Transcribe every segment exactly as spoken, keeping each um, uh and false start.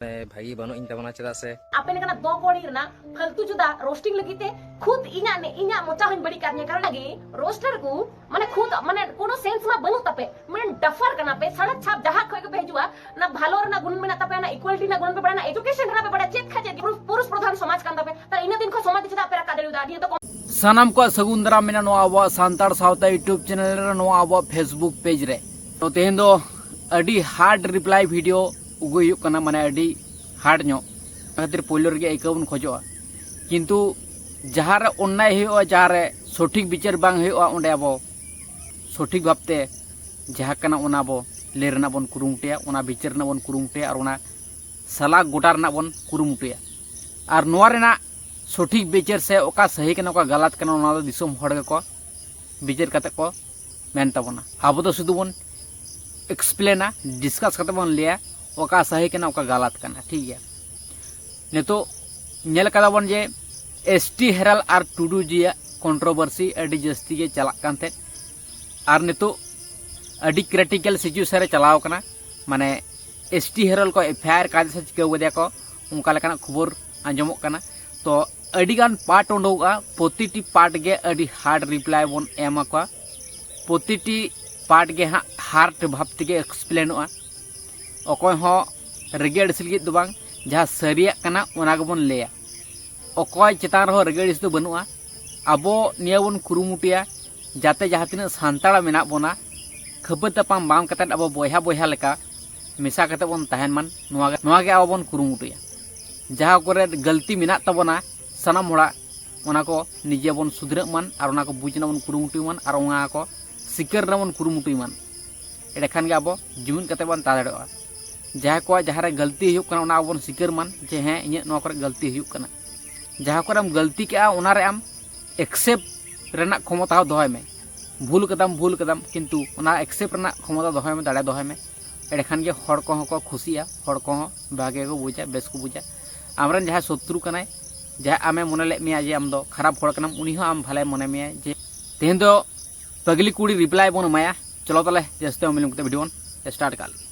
ᱵᱷᱟᱹᱜᱤ ᱵᱟᱹᱱᱩᱜ ᱤᱧ ᱛᱟᱵᱚᱱᱟ, ᱪᱮᱫᱟᱜ ᱥᱮ ᱟᱯᱮ ᱞᱮᱠᱟᱱᱟᱜ ᱫᱚ ᱠᱚᱲᱤ ᱨᱮᱱᱟᱜ ᱯᱷᱟᱞᱛᱩ ᱡᱩᱫᱟ ᱨᱳᱥᱴᱤᱝ ᱞᱟᱹᱜᱤᱫ ᱛᱮ ᱠᱷᱩᱫ ᱤᱧᱟᱜ ᱱᱮ ᱤᱧᱟᱜ ᱢᱚᱪᱟ ᱦᱚᱧ ᱵᱟᱹᱲᱤᱡ ᱠᱟᱫ ᱢᱮᱭᱟ᱾ ᱠᱟᱨᱚᱱ ᱜᱮ ᱨᱳᱥᱴᱟᱨ ᱠᱚ ᱢᱟᱱᱮ ᱠᱷᱩᱫ ᱢᱟᱱᱮ ᱠᱳᱱᱳ ᱥᱮᱱᱥ ᱢᱟ ᱵᱟᱹᱱᱩᱜ ᱛᱟᱯᱮ, ᱢᱟᱱᱮ ᱰᱟᱯᱟᱨ ᱠᱟᱱᱟ ᱯᱮ, ᱥᱟᱲᱟ ᱪᱷᱟᱯ ᱡᱟᱦᱟᱸ ᱠᱷᱚᱡ ᱜᱮᱯᱮ ᱦᱤᱡᱩᱜᱼᱟ, ᱚᱱᱟ ᱵᱷᱟᱞᱚ ᱨᱮᱱᱟᱜ ᱜᱩᱱ ᱢᱮᱱᱟᱜ ᱛᱟᱯᱮᱭᱟ, ᱚᱱᱟ ᱤᱠᱩᱣᱟᱞᱤᱴᱤ ᱨᱮᱱᱟᱜ ᱜᱩᱱ ᱯᱮ ᱵᱟᱲᱟᱭᱟ, ᱚᱱᱟ ᱮᱡᱩᱠᱮᱥᱚᱱ ᱨᱮᱱᱟᱜ ᱯᱮ ᱵᱟᱲᱟᱭᱟ, ᱪᱮᱫ ᱠᱷᱟᱡ ᱪᱮᱫ ᱯᱩᱨᱩᱥ ᱯᱩᱨᱩᱥ ᱯᱨᱚᱫᱷᱟᱱ ᱥᱚᱢᱟᱡᱽ ᱠᱟᱱ ᱛᱟᱯᱮ, ᱛᱟᱦᱞᱮ ᱤᱱᱟᱹ ᱫᱤᱱ ᱠᱷᱚᱱ ᱥᱚᱢᱟᱡᱽ ᱫᱚ ᱪᱮᱫᱟᱜ ᱯᱮ ᱨᱟᱠᱟᱵ ᱫᱟᱲᱮᱭᱟᱫᱟ? ᱱᱤᱭᱟᱹ ᱫᱚ ᱥᱟᱱᱟᱢ ᱠᱚᱣᱟᱜ ᱥᱟᱹᱜᱩᱱ ᱫᱟᱨᱟᱢ ᱢᱮᱱᱟᱜᱼᱟ ᱱᱚᱣᱟ ᱟᱵᱚᱣᱟᱜ ᱥᱟᱱᱛᱟᱲ ᱥᱟᱶᱛᱟ YouTube ᱪᱮᱱᱮᱞ ᱨᱮ, ᱱᱚᱣᱟ ᱟᱵᱚᱣᱟᱜ Facebook ᱯᱮᱡᱽ ᱨᱮ᱾ ᱛᱚ ᱛᱮᱦᱮᱧ ᱫᱚ ᱟᱹᱰᱤ ᱦᱟᱨᱰ ᱨᱤᱯᱞᱟᱭ ᱵᱷᱤᱰᱤᱭᱳ ᱟᱹᱜᱩᱭ ᱦᱩᱭᱩᱜ ᱠᱟᱱᱟ, ᱢᱟᱱᱮ ᱟᱹᱰᱤ ᱦᱟᱨᱰ ᱧᱚᱜ᱾ ᱚᱱᱟ ᱠᱷᱟᱹᱛᱤᱨ ᱯᱳᱭᱞᱳ ᱨᱮᱜᱮ ᱟᱹᱭᱠᱟᱹᱣ ᱵᱚᱱ ᱠᱷᱚᱡᱚᱜᱼᱟ, ᱠᱤᱱᱛᱩ ᱡᱟᱦᱟᱸ ᱨᱮ ᱚᱱᱱᱟᱭ ᱦᱩᱭᱩᱜᱼᱟ, ᱡᱟᱦᱟᱸ ᱨᱮ ᱥᱚᱴᱷᱤᱠ ᱵᱤᱪᱟᱹᱨ ᱵᱟᱝ ᱦᱩᱭᱩᱜᱼᱟ, ᱚᱸᱰᱮ ᱟᱵᱚ ᱥᱚᱴᱷᱤᱠ ᱵᱷᱟᱵᱽᱛᱮ ᱡᱟᱦᱟᱸ ᱠᱟᱱᱟ ᱚᱱᱟ ᱵᱚ ᱞᱟᱹᱭ ᱨᱮᱱᱟᱜ ᱵᱚᱱ ᱠᱩᱨᱩᱢᱩᱴᱩᱭᱟ, ᱚᱱᱟ ᱵᱤᱪᱟᱹᱨ ᱨᱮᱱᱟᱜ ᱵᱚᱱ ᱠᱩᱨᱩᱢᱩᱴᱩᱭᱟ ᱟᱨ ᱚᱱᱟ ᱥᱟᱞᱟ ᱜᱚᱴᱟ ᱨᱮᱱᱟᱜ ᱵᱚᱱ ᱠᱩᱨᱩᱢᱩᱴᱩᱭᱟ᱾ ᱟᱨ ᱱᱚᱣᱟ ᱨᱮᱱᱟᱜ ᱥᱚᱴᱷᱤᱠ ᱵᱤᱪᱟᱹᱨ ᱥᱮ ᱚᱠᱟ ᱥᱟᱹᱦᱤ ᱠᱟᱱᱟ ᱚᱠᱟ ᱜᱟᱞᱟᱛ ᱠᱟᱱᱟ ᱚᱱᱟ ᱫᱚ ᱫᱤᱥᱚᱢ ᱦᱚᱲ ᱜᱮᱠᱚ ᱵᱤᱪᱟᱹᱨ ᱠᱟᱛᱮ ᱠᱚ ᱢᱮᱱ ᱛᱟᱵᱚᱱᱟ᱾ ᱟᱵᱚ ᱫᱚ ᱥᱩᱫᱷᱩ ᱵᱚᱱ ᱮᱠᱥᱯᱞᱮᱱᱟ, ᱰᱤᱥᱠᱟᱥ ᱠᱟᱛᱮ ᱵᱚᱱ ᱞᱟᱹᱭᱟ ᱚᱠᱟ ᱥᱟᱹᱦᱤ ᱠᱟᱱᱟ ᱚᱠᱟ ᱜᱟᱞᱟᱛ ᱠᱟᱱᱟ, ᱴᱷᱤᱠ ᱜᱮᱭᱟ᱾ ᱱᱤᱛᱚᱜ ᱧᱮᱞ ᱠᱟᱫᱟ ᱵᱚᱱ ᱡᱮ ᱮᱥ ᱴᱤ ᱦᱮᱨᱟᱞ ᱟᱨ ᱴᱩᱰᱩ ᱡᱤᱭᱟᱜ ᱠᱚᱱᱴᱨᱳᱵᱷᱟᱨᱥᱤ ᱟᱹᱰᱤ ᱡᱟᱹᱥᱛᱤ ᱜᱮ ᱪᱟᱞᱟᱜ ᱠᱟᱱ ᱛᱟᱦᱮᱸᱫ, ᱟᱨ ᱱᱤᱛᱚᱜ ᱟᱹᱰᱤ ᱠᱨᱤᱴᱤᱠᱮᱞ ᱥᱤᱪᱩᱭᱮᱥᱚᱱ ᱨᱮ ᱪᱟᱞᱟᱣ ᱠᱟᱱᱟ᱾ ᱢᱟᱱᱮ ᱮᱥ ᱴᱤ ᱦᱮᱨᱟᱞ ᱠᱚ ᱮᱯᱷ ᱟᱭ ᱟᱨ ᱠᱟᱫᱮᱭᱟ ᱥᱮ ᱪᱤᱠᱟᱹᱣ ᱠᱟᱫᱮᱭᱟ ᱠᱚ, ᱚᱱᱠᱟ ᱞᱮᱠᱟᱱᱟᱜ ᱠᱷᱚᱵᱚᱨ ᱟᱸᱡᱚᱢᱚᱜ ᱠᱟᱱᱟ᱾ ᱛᱚ ᱟᱹᱰᱤᱜᱟᱱ ᱯᱟᱨᱴ ᱩᱰᱩᱠᱚᱜᱼᱟ, ᱯᱨᱚᱛᱤᱴᱤ ᱯᱟᱨᱴ ᱜᱮ ᱟᱹᱰᱤ ᱦᱟᱨᱰ ᱨᱤᱯᱞᱟᱭ ᱵᱚᱱ ᱮᱢ ᱟᱠᱚᱣᱟ, ᱯᱨᱚᱛᱤᱴᱤ ᱯᱟᱨᱴ ᱜᱮ ᱦᱟᱸᱜ ᱦᱟᱨᱰ ᱵᱷᱟᱵᱽ ᱛᱮᱜᱮ ᱮᱠᱥᱯᱞᱮᱱᱚᱜᱼᱟ᱾ ᱚᱠᱚᱭ ᱦᱚᱸ ᱨᱟᱹᱜᱤ ᱟᱹᱲᱤᱥ ᱞᱟᱹᱜᱤᱫ ᱫᱚ ᱵᱟᱝ, ᱡᱟᱦᱟᱸ ᱥᱟᱹᱨᱤᱭᱟᱜ ᱠᱟᱱᱟ ᱚᱱᱟ ᱜᱮᱵᱚᱱ ᱞᱟᱹᱭᱟ᱾ ᱚᱠᱚᱭ ᱪᱮᱛᱟᱱ ᱨᱮᱦᱚᱸ ᱨᱟᱹᱜᱤ ᱟᱹᱲᱤᱥ ᱫᱚ ᱵᱟᱹᱱᱩᱜᱼᱟ᱾ ᱟᱵᱚ ᱱᱤᱭᱟᱹ ᱵᱚᱱ ᱠᱩᱨᱩᱢᱩᱴᱩᱭᱟ ᱡᱟᱛᱮ ᱡᱟᱦᱟᱸ ᱛᱤᱱᱟᱹᱜ ᱥᱟᱱᱛᱟᱲ ᱢᱮᱱᱟᱜ ᱵᱚᱱᱟ ᱠᱷᱟᱹᱯᱟᱹᱨ ᱛᱟᱯᱟᱢ ᱵᱟᱝ ᱠᱟᱛᱮᱫ ᱟᱵᱚ ᱵᱚᱭᱦᱟ ᱵᱚᱭᱦᱟ ᱞᱮᱠᱟ ᱢᱮᱥᱟ ᱠᱟᱛᱮᱫ ᱵᱚᱱ ᱛᱟᱦᱮᱱ ᱢᱟ, ᱱᱚᱣᱟ ᱜᱮ ᱱᱚᱣᱟ ᱜᱮ ᱟᱵᱚ ᱵᱚᱱ ᱠᱩᱨᱩᱢᱩᱴᱩᱭᱟ᱾ ᱡᱟᱦᱟᱸ ᱠᱚᱨᱮ ᱜᱟᱹᱞᱛᱤ ᱢᱮᱱᱟᱜ ᱛᱟᱵᱚᱱᱟ ᱥᱟᱱᱟᱢ ᱦᱚᱲᱟᱜ, ᱚᱱᱟ ᱠᱚ ᱱᱤᱡᱮ ᱵᱚᱱ ᱥᱩᱫᱷᱨᱟᱹᱜ ᱢᱟᱱ ᱟᱨ ᱚᱱᱟ ᱠᱚ ᱵᱩᱡᱽ ᱨᱮᱱᱟᱜ ᱵᱚᱱ ᱠᱩᱨᱩᱢᱩᱴᱩᱭ ᱢᱟᱱ ᱟᱨ ᱚᱱᱟ ᱠᱚ ᱥᱤᱠᱟᱹᱨ ᱨᱮᱱᱟᱜ ᱵᱚᱱ ᱠᱩᱨᱩᱢᱩᱴᱩᱭ ᱢᱟᱱ᱾ ᱮᱸᱰᱮᱠᱷᱟᱱ ᱜᱮ ᱟᱵᱚ ᱡᱩᱢᱤᱫ ᱠᱟᱛᱮ ᱵᱚᱱ ᱛᱟᱦᱮᱸ ᱫᱟᱲᱮᱭᱟᱜᱼᱟ᱾ ᱡᱟᱦᱟᱸᱭ ᱠᱚᱣᱟᱜ ᱡᱟᱦᱟᱸ ᱨᱮ ᱜᱟᱹᱞᱛᱤ ᱦᱩᱭᱩᱜ ᱠᱟᱱᱟ ᱚᱱᱟ ᱟᱵᱚ ᱵᱚᱱ ᱥᱤᱠᱟᱹᱨ ᱢᱟᱱ ᱡᱮ ᱦᱮᱸ ᱤᱧᱟᱹᱜ ᱱᱚᱣᱟ ᱠᱚᱨᱮ ᱜᱟᱹᱞᱛᱤ ᱦᱩᱭᱩᱜ ᱠᱟᱱᱟ᱾ ᱡᱟᱦᱟᱸ ᱠᱚᱨᱮᱢ ᱜᱟᱹᱞᱛᱤ ᱠᱮᱜᱼᱟ ᱚᱱᱟ ᱨᱮ ᱟᱢ ᱮᱠᱥᱮᱯᱴ ᱨᱮᱱᱟᱜ ᱠᱷᱚᱢᱚᱛᱟ ᱦᱚᱸ ᱫᱚᱦᱚᱭ ᱢᱮ᱾ ᱵᱷᱩᱞ ᱠᱟᱫᱟᱢ, ᱵᱷᱩᱞ ᱠᱟᱫᱟᱢ, ᱠᱤᱱᱛᱩ ᱚᱱᱟ ᱮᱠᱥᱮᱯᱴ ᱨᱮᱱᱟᱜ ᱠᱷᱚᱢᱚᱛᱟ ᱫᱚᱦᱚᱭ ᱢᱮ, ᱫᱟᱲᱮ ᱫᱚᱦᱚᱭ ᱢᱮ᱾ ᱮᱸᱰᱮᱠᱷᱟᱱ ᱜᱮ ᱦᱚᱲ ᱠᱚᱦᱚᱸ ᱠᱚ ᱠᱷᱩᱥᱤᱜᱼᱟ, ᱦᱚᱲ ᱠᱚᱦᱚᱸ ᱵᱷᱟᱜᱮ ᱠᱚ ᱵᱩᱡᱟ, ᱵᱮᱥ ᱠᱚ ᱵᱩᱡᱟ᱾ ᱟᱢᱨᱮᱱ ᱡᱟᱦᱟᱸᱭ ᱥᱚᱛᱨᱩ ᱠᱟᱱᱟᱭ, ᱡᱟᱦᱟᱸᱭ ᱟᱢᱮ ᱢᱚᱱᱮ ᱞᱮᱫ ᱢᱮᱭᱟ ᱡᱮ ᱟᱢ ᱫᱚ ᱠᱷᱟᱨᱟᱯ ᱦᱚᱲ ᱠᱟᱱᱟᱢ, ᱩᱱᱤ ᱦᱚᱸ ᱟᱢ ᱵᱷᱟᱞᱮ ᱢᱚᱱᱮ ᱢᱮᱭᱟ ᱡᱮ ᱛᱮᱦᱮᱧ ᱫᱚ ᱯᱟᱜᱽᱞᱤ ᱠᱩᱲᱤ ᱨᱤᱯᱞᱟᱭ ᱵᱚᱱ ᱮᱢᱟᱭᱟ᱾ ᱪᱚᱞᱚ ᱛᱟᱦᱞᱮ ᱡᱟᱹᱥᱛᱤ ᱵᱟᱝ ᱵᱤᱞᱚᱢ ᱠᱟᱛᱮ ᱵᱷᱤᱰᱤᱭᱳ ᱵᱚᱱ ᱥᱴᱟᱨᱴ ᱠᱟᱜ ᱞᱮᱜᱮ᱾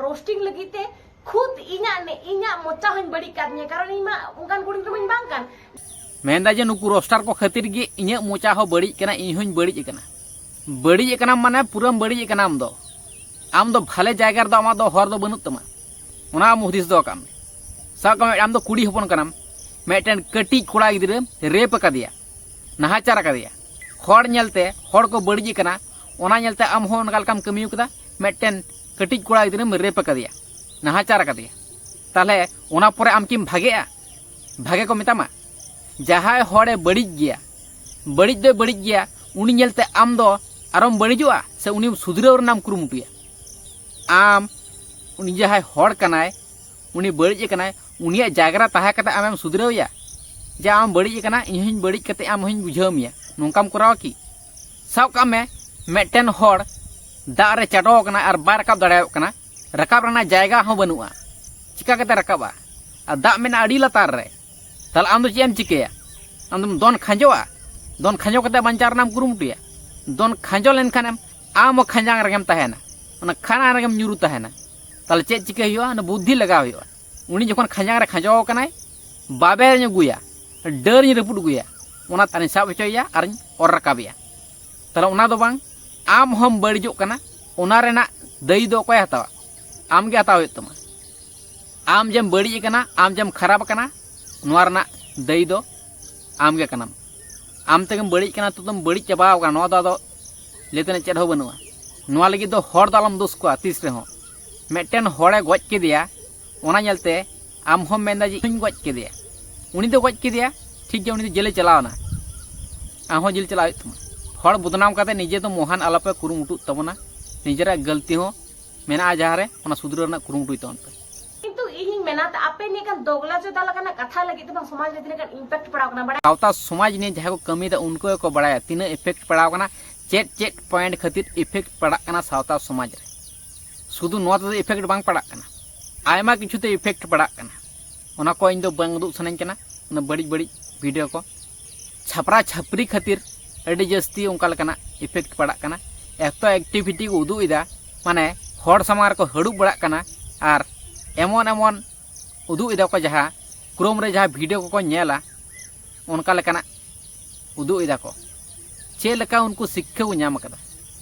ᱨᱳᱥᱴᱤᱝ ᱞᱟᱹᱜᱤᱫ ᱛᱮ ᱠᱷᱩᱫ ᱤᱧᱟᱹᱜ ᱱᱮ ᱤᱧᱟᱹᱜ ᱢᱚᱪᱟ ᱦᱚᱧ ᱵᱟᱹᱲᱤᱡ ᱠᱟᱫ ᱛᱤᱧᱟᱹ, ᱠᱟᱨᱚᱱ ᱤᱧ ᱢᱟ ᱚᱱᱠᱟᱱ ᱠᱩᱲᱤ ᱜᱤᱫᱽᱨᱟᱹ ᱢᱟᱧ ᱵᱟᱝ ᱠᱟᱱ᱾ ᱢᱮᱱᱫᱟ ᱡᱮ ᱱᱩᱠᱩ ᱨᱳᱥᱴᱟᱨ ᱠᱚ ᱠᱷᱟᱹᱛᱤᱨ ᱜᱮ ᱤᱧᱟᱹᱜ ᱢᱚᱪᱟ ᱦᱚᱸ ᱵᱟᱹᱲᱤᱡ ᱠᱟᱱᱟ, ᱤᱧ ᱦᱚᱧ ᱵᱟᱹᱲᱤᱡ ᱟᱠᱟᱱᱟ᱾ ᱵᱟᱹᱲᱤᱡ ᱟᱠᱟᱱᱟᱢ ᱢᱟᱱᱮ ᱯᱩᱨᱟᱹᱢ ᱵᱟᱹᱲᱤᱡ ᱟᱠᱟᱱᱟ ᱟᱢ ᱫᱚ᱾ ᱟᱢ ᱫᱚ ᱵᱷᱟᱞᱮ ᱡᱟᱭᱜᱟ ᱨᱮᱫᱚ ᱟᱢᱟᱜ ᱫᱚ ᱦᱚᱨ ᱫᱚ ᱵᱟᱹᱱᱩᱜ ᱛᱟᱢᱟ᱾ ᱚᱱᱟ ᱟᱢ ᱦᱩᱫᱤᱥ ᱫᱚᱦᱚ ᱠᱟᱜ ᱢᱮ᱾ ᱥᱟᱵ ᱠᱟᱜ ᱢᱮ, ᱟᱢ ᱫᱚ ᱠᱩᱲᱤ ᱦᱚᱯᱚᱱ ᱠᱟᱱᱟᱢ, ᱢᱤᱫᱴᱮᱱ ᱠᱟᱹᱴᱤᱡ ᱠᱚᱲᱟ ᱜᱤᱫᱽᱨᱟᱹ ᱨᱮᱯ ᱟᱠᱟᱫᱮᱭᱟ, ᱱᱟᱦᱟᱪᱟᱨ ᱟᱠᱟᱫᱮᱭᱟ, ᱦᱚᱲ ᱧᱮᱞᱛᱮ ᱦᱚᱲ ᱠᱚ ᱵᱟᱹᱲᱤᱡ ᱟᱠᱟᱱᱟ, ᱚᱱᱟ ᱧᱮᱞᱛᱮ ᱟᱢ ᱦᱚᱸ ᱚᱱᱠᱟ ᱞᱮᱠᱟᱢ ᱠᱟᱹᱢᱤ ᱟᱠᱟᱫᱟ, ᱢᱤᱫᱴᱮᱱ ᱠᱟᱹᱴᱤᱡ ᱠᱚᱲᱟ ᱜᱤᱫᱽᱨᱟᱹᱢ ᱨᱮᱯ ᱟᱠᱟᱫᱮᱭᱟ, ᱱᱟᱦᱟᱪᱟᱨ ᱟᱠᱟᱫᱮᱭᱟ, ᱛᱟᱦᱞᱮ ᱚᱱᱟ ᱯᱚᱨᱮ ᱟᱢ ᱠᱤᱢ ᱵᱷᱟᱜᱮᱜᱼᱟ? ᱵᱷᱟᱜᱮ ᱠᱚ ᱢᱮᱛᱟᱢᱟ? ᱡᱟᱦᱟᱸᱭ ᱦᱚᱲᱮ ᱵᱟᱹᱲᱤᱡ ᱜᱮᱭᱟ, ᱵᱟᱹᱲᱤᱡ ᱫᱚᱭ ᱵᱟᱹᱲᱤᱡ ᱜᱮᱭᱟ, ᱩᱱᱤ ᱧᱮᱞᱛᱮ ᱟᱢ ᱫᱚ ᱟᱨᱚᱢ ᱵᱟᱹᱲᱤᱡᱚᱜᱼᱟ ᱥᱮ ᱩᱱᱤ ᱥᱩᱫᱷᱨᱟᱹᱣ ᱨᱮᱱᱟᱜ ᱮᱢ ᱠᱩᱨᱩᱢᱩᱴᱩᱭᱟ? ᱟᱢ ᱩᱱᱤ ᱡᱟᱦᱟᱸᱭ ᱦᱚᱲ ᱠᱟᱱᱟᱭ, ᱩᱱᱤ ᱵᱟᱹᱲᱤᱡ ᱟᱠᱟᱱᱟᱭ, ᱩᱱᱤᱭᱟᱜ ᱡᱟᱭᱜᱟ ᱨᱮ ᱛᱟᱦᱮᱸ ᱠᱟᱛᱮ ᱟᱢᱮᱢ ᱥᱩᱫᱷᱨᱟᱹᱣᱮᱭᱟ ᱡᱮ ᱟᱢ ᱵᱟᱹᱲᱤᱡ ᱟᱠᱟᱱᱟ, ᱤᱧ ᱦᱚᱧ ᱵᱟᱹᱲᱤᱡ ᱠᱟᱛᱮ ᱟᱢ ᱦᱚᱧ ᱵᱩᱡᱷᱟᱹᱣ ᱢᱮᱭᱟ, ᱱᱚᱝᱠᱟᱢ ᱠᱚᱨᱟᱣᱟ ᱠᱤ? ᱥᱟᱵ ᱠᱟᱜ ᱢᱮ, ᱢᱤᱫᱴᱮᱱ ᱦᱚᱲ ᱫᱟᱜ ᱨᱮ ᱪᱟᱰᱚ ᱟᱠᱟᱱᱟ ᱟᱨ ᱵᱟᱭ ᱨᱟᱠᱟᱵ ᱫᱟᱲᱮᱭᱟᱜ ᱠᱟᱱᱟ, ᱨᱟᱠᱟᱵ ᱨᱮᱱᱟᱜ ᱡᱟᱭᱜᱟ ᱦᱚᱸ ᱵᱟᱹᱱᱩᱜᱼᱟ, ᱪᱤᱠᱟ ᱠᱟᱛᱮ ᱨᱟᱠᱟᱵᱼᱟ? ᱟᱨ ᱫᱟᱜ ᱢᱮᱱᱟᱜᱼᱟ ᱟᱹᱰᱤ ᱞᱟᱛᱟᱨ ᱨᱮ, ᱛᱟᱦᱞᱮ ᱟᱢ ᱫᱚ ᱪᱮᱫ ᱮᱢ ᱪᱤᱠᱟᱹᱭᱟ? ᱟᱢ ᱫᱚᱢ ᱫᱚᱱ ᱠᱷᱟᱸᱡᱚᱜᱼᱟ? ᱫᱚᱱ ᱠᱷᱟᱸᱡᱚ ᱠᱟᱛᱮ ᱵᱟᱧᱪᱟᱣ ᱨᱮᱱᱟᱜ ᱮᱢ ᱠᱩᱨᱩᱢᱩᱴᱩᱭᱟ? ᱫᱚᱱ ᱠᱷᱟᱸᱡᱚ ᱞᱮᱱᱠᱷᱟᱱᱮᱢ ᱟᱢ ᱦᱚᱸ ᱠᱷᱟᱸᱡᱟᱝ ᱨᱮᱜᱮᱢ ᱛᱟᱦᱮᱱᱟ, ᱚᱱᱟ ᱠᱷᱟᱱᱟ ᱨᱮᱜᱮᱢ ᱧᱩᱨᱩ ᱛᱟᱦᱮᱱᱟ᱾ ᱛᱟᱦᱞᱮ ᱪᱮᱫ ᱪᱤᱠᱟᱹᱭ ᱦᱩᱭᱩᱜᱼᱟ? ᱚᱱᱟ ᱵᱩᱫᱽᱫᱷᱤ ᱞᱟᱜᱟᱣ ᱦᱩᱭᱩᱜᱼᱟ᱾ ᱩᱱᱤ ᱡᱚᱠᱷᱚᱱ ᱠᱷᱟᱸᱡᱟᱝ ᱨᱮ ᱠᱷᱟᱸᱡᱚ ᱟᱠᱟᱱᱟᱭ, ᱵᱟᱵᱮᱨᱤᱧ ᱟᱹᱜᱩᱭᱟ, ᱰᱟᱹᱨᱤᱧ ᱨᱟᱹᱯᱩᱫ ᱟᱹᱜᱩᱭᱟ, ᱚᱱᱟ ᱛᱟᱨᱤᱧ ᱥᱟᱵ ᱦᱚᱪᱚᱭᱮᱭᱟ ᱟᱨᱤᱧ ᱚᱨ ᱨᱟᱠᱟᱵᱮᱭᱟ᱾ ᱛᱟᱦᱞᱮ ᱚᱱᱟ ᱫᱚ ᱵᱟᱝ, ᱟᱢ ᱦᱚᱸᱢ ᱵᱟᱹᱲᱤᱡᱚᱜ ᱠᱟᱱᱟ, ᱚᱱᱟ ᱨᱮᱱᱟᱜ ᱫᱟᱹᱭᱤ ᱫᱚ ᱚᱠᱚᱭ ᱦᱟᱛᱟᱣᱟ? ᱟᱢ ᱜᱮ ᱦᱟᱛᱟᱣ ᱦᱩᱭᱩᱜ ᱛᱟᱢᱟ᱾ ᱟᱢ ᱡᱮᱢ ᱵᱟᱹᱲᱤᱡ ᱟᱠᱟᱱᱟ, ᱟᱢ ᱡᱮᱢ ᱠᱷᱟᱨᱟᱯ ᱟᱠᱟᱱᱟ, ᱱᱚᱣᱟ ᱨᱮᱱᱟᱜ ᱫᱟᱹᱭᱤ ᱫᱚ ᱟᱢ ᱜᱮ ᱠᱟᱱᱟᱢ᱾ ᱟᱢ ᱛᱮᱜᱮᱢ ᱵᱟᱹᱲᱤᱡ ᱟᱠᱟᱱᱟ, ᱱᱤᱛᱚᱜ ᱫᱚᱢ ᱵᱟᱹᱲᱤᱡ ᱪᱟᱵᱟᱣ ᱟᱠᱟᱱᱟ, ᱱᱚᱣᱟ ᱫᱚ ᱟᱫᱚ ᱞᱟᱹᱭ ᱛᱮᱱᱟᱜ ᱪᱮᱫ ᱦᱚᱸ ᱵᱟᱹᱱᱩᱜᱼᱟ᱾ ᱱᱚᱣᱟ ᱞᱟᱹᱜᱤᱫ ᱫᱚ ᱦᱚᱲ ᱫᱚ ᱟᱞᱚᱢ ᱫᱳᱥ ᱠᱚᱣᱟ ᱛᱤᱥ ᱨᱮᱦᱚᱸ᱾ ᱢᱤᱫᱴᱮᱱ ᱦᱚᱲᱮ ᱜᱚᱡ ᱠᱮᱫᱮᱭᱟ, ᱚᱱᱟ ᱧᱮᱞᱛᱮ ᱟᱢ ᱦᱚᱸᱢ ᱢᱮᱱᱫᱟ ᱡᱮ ᱤᱧ ᱜᱚᱡ ᱠᱮᱫᱮᱭᱟ, ᱩᱱᱤ ᱫᱚ ᱜᱚᱡ ᱠᱮᱫᱮᱭᱟ, ᱴᱷᱤᱠ ᱜᱮᱭᱟ, ᱩᱱᱤ ᱫᱚ ᱡᱮᱞᱮ ᱪᱟᱞᱟᱣ ᱮᱱᱟ, ᱟᱢ ᱦᱚᱸ ᱡᱮᱞ ᱪᱟᱞᱟᱣ ᱦᱩᱭᱩᱜ ᱛᱟᱢᱟ᱾ ᱦᱚᱲ ᱵᱚᱫᱱᱟᱢ ᱠᱟᱛᱮ ᱱᱤᱡᱮ ᱫᱚ ᱢᱚᱦᱟᱱ ᱟᱞᱚᱯᱮ ᱠᱩᱨᱩᱢᱩᱴᱩᱜ ᱛᱟᱵᱚᱱᱟ, ᱱᱤᱡᱮᱨᱟᱜ ᱜᱟᱹᱞᱛᱤ ᱦᱚᱸ ᱢᱮᱱᱟᱜᱼᱟ ᱡᱟᱦᱟᱸ ᱨᱮ, ᱚᱱᱟ ᱥᱩᱫᱷᱨᱟᱹᱣ ᱨᱮᱱᱟᱜ ᱠᱩᱨᱩᱢᱩᱴᱩᱭ ᱛᱟᱵᱚᱱ ᱯᱮ᱾ ᱠᱤᱱᱛᱩ ᱤᱧᱤᱧ ᱢᱮᱱᱟ, ᱟᱯᱮ ᱱᱤᱭᱟᱹ ᱠᱟᱱ ᱫᱚᱜᱽᱞᱟ ᱪᱚᱫᱟ ᱞᱮᱠᱟᱱᱟᱜ ᱠᱟᱛᱷᱟ ᱞᱟᱹᱜᱤᱫ ᱫᱚ ᱵᱟᱝ, ᱥᱚᱢᱟᱡᱽ ᱨᱮ ᱛᱤᱱᱟᱹᱜ ᱜᱟᱱ ᱤᱢᱯᱮᱠᱴ ᱯᱟᱲᱟᱣ ᱠᱟᱱᱟ, ᱵᱟᱲᱟᱭ? ᱥᱟᱶᱛᱟ ᱥᱚᱢᱟᱡᱽ ᱱᱤᱭᱮ ᱡᱟᱦᱟᱸᱭ ᱠᱚ ᱠᱟᱹᱢᱤᱭᱮᱫᱟ, ᱩᱱᱠᱩ ᱜᱮᱠᱚ ᱵᱟᱲᱟᱭᱟ ᱛᱤᱱᱟᱹᱜ ᱤᱯᱷᱮᱠᱴ ᱯᱟᱲᱟᱣ ᱠᱟᱱᱟ, ᱪᱮᱫ ᱪᱮᱫ ᱯᱚᱭᱮᱱᱴ ᱠᱷᱟᱹᱛᱤᱨ ᱤᱯᱷᱮᱠᱴ ᱯᱟᱲᱟᱜ ᱠᱟᱱᱟ ᱥᱟᱶᱛᱟ ᱥᱚᱢᱟᱡᱽ ᱨᱮ᱾ ᱥᱩᱫᱷᱩ ᱱᱚᱣᱟ ᱛᱮᱫᱚ ᱤᱯᱷᱮᱠᱴ ᱵᱟᱝ ᱯᱟᱲᱟᱜ ᱠᱟᱱᱟ, ᱟᱭᱢᱟ ᱠᱤᱪᱷᱩ ᱛᱮ ᱤᱯᱷᱮᱠᱴ ᱯᱟᱲᱟᱜ ᱠᱟᱱᱟ᱾ ᱚᱱᱟ ᱠᱚ ᱤᱧ ᱫᱚ ᱵᱟᱝ ᱩᱫᱩᱜ ᱥᱟᱱᱟᱧ ᱠᱟᱱᱟ, ᱚᱱᱟ ᱵᱟᱹᱲᱤᱡ ᱵᱟᱹᱲᱤᱡ ᱵᱷᱤᱰᱤᱭᱳ ᱠᱚ᱾ ᱪᱷᱟᱯᱨᱟ ᱪᱷᱟᱯᱨᱤ ᱠᱷᱟᱹᱛᱤᱨ ᱟᱹᱰᱤ ᱡᱟᱹᱥᱛᱤ ᱚᱱᱠᱟ ᱞᱮᱠᱟᱱᱟᱜ ᱤᱯᱷᱮᱠᱴ ᱯᱟᱲᱟᱜ ᱠᱟᱱᱟ᱾ ᱮᱛᱚ ᱮᱠᱴᱤᱵᱷᱤᱴᱤ ᱠᱚ ᱩᱫᱩᱜ ᱮᱫᱟ, ᱢᱟᱱᱮ ᱦᱚᱲ ᱥᱟᱢᱟᱝ ᱨᱮᱠᱚ ᱦᱟᱹᱲᱩᱵ ᱵᱟᱲᱟᱜ ᱠᱟᱱᱟ ᱟᱨ ᱮᱢᱚᱱ ᱮᱢᱚᱱ ᱩᱫᱩᱜ ᱮᱫᱟ ᱠᱚ, ᱡᱟᱦᱟᱸ ᱠᱨᱳᱢ ᱨᱮ ᱡᱟᱦᱟᱸ ᱵᱷᱤᱰᱤᱭᱳ ᱠᱚᱠᱚ ᱧᱮᱞᱟ, ᱚᱱᱠᱟ ᱞᱮᱠᱟᱱᱟᱜ ᱩᱫᱩᱜ ᱮᱫᱟ ᱠᱚ᱾ ᱪᱮᱫ ᱞᱮᱠᱟ ᱩᱱᱠᱩ ᱥᱤᱠᱠᱷᱟ ᱠᱚ ᱧᱟᱢ ᱟᱠᱟᱫᱟ?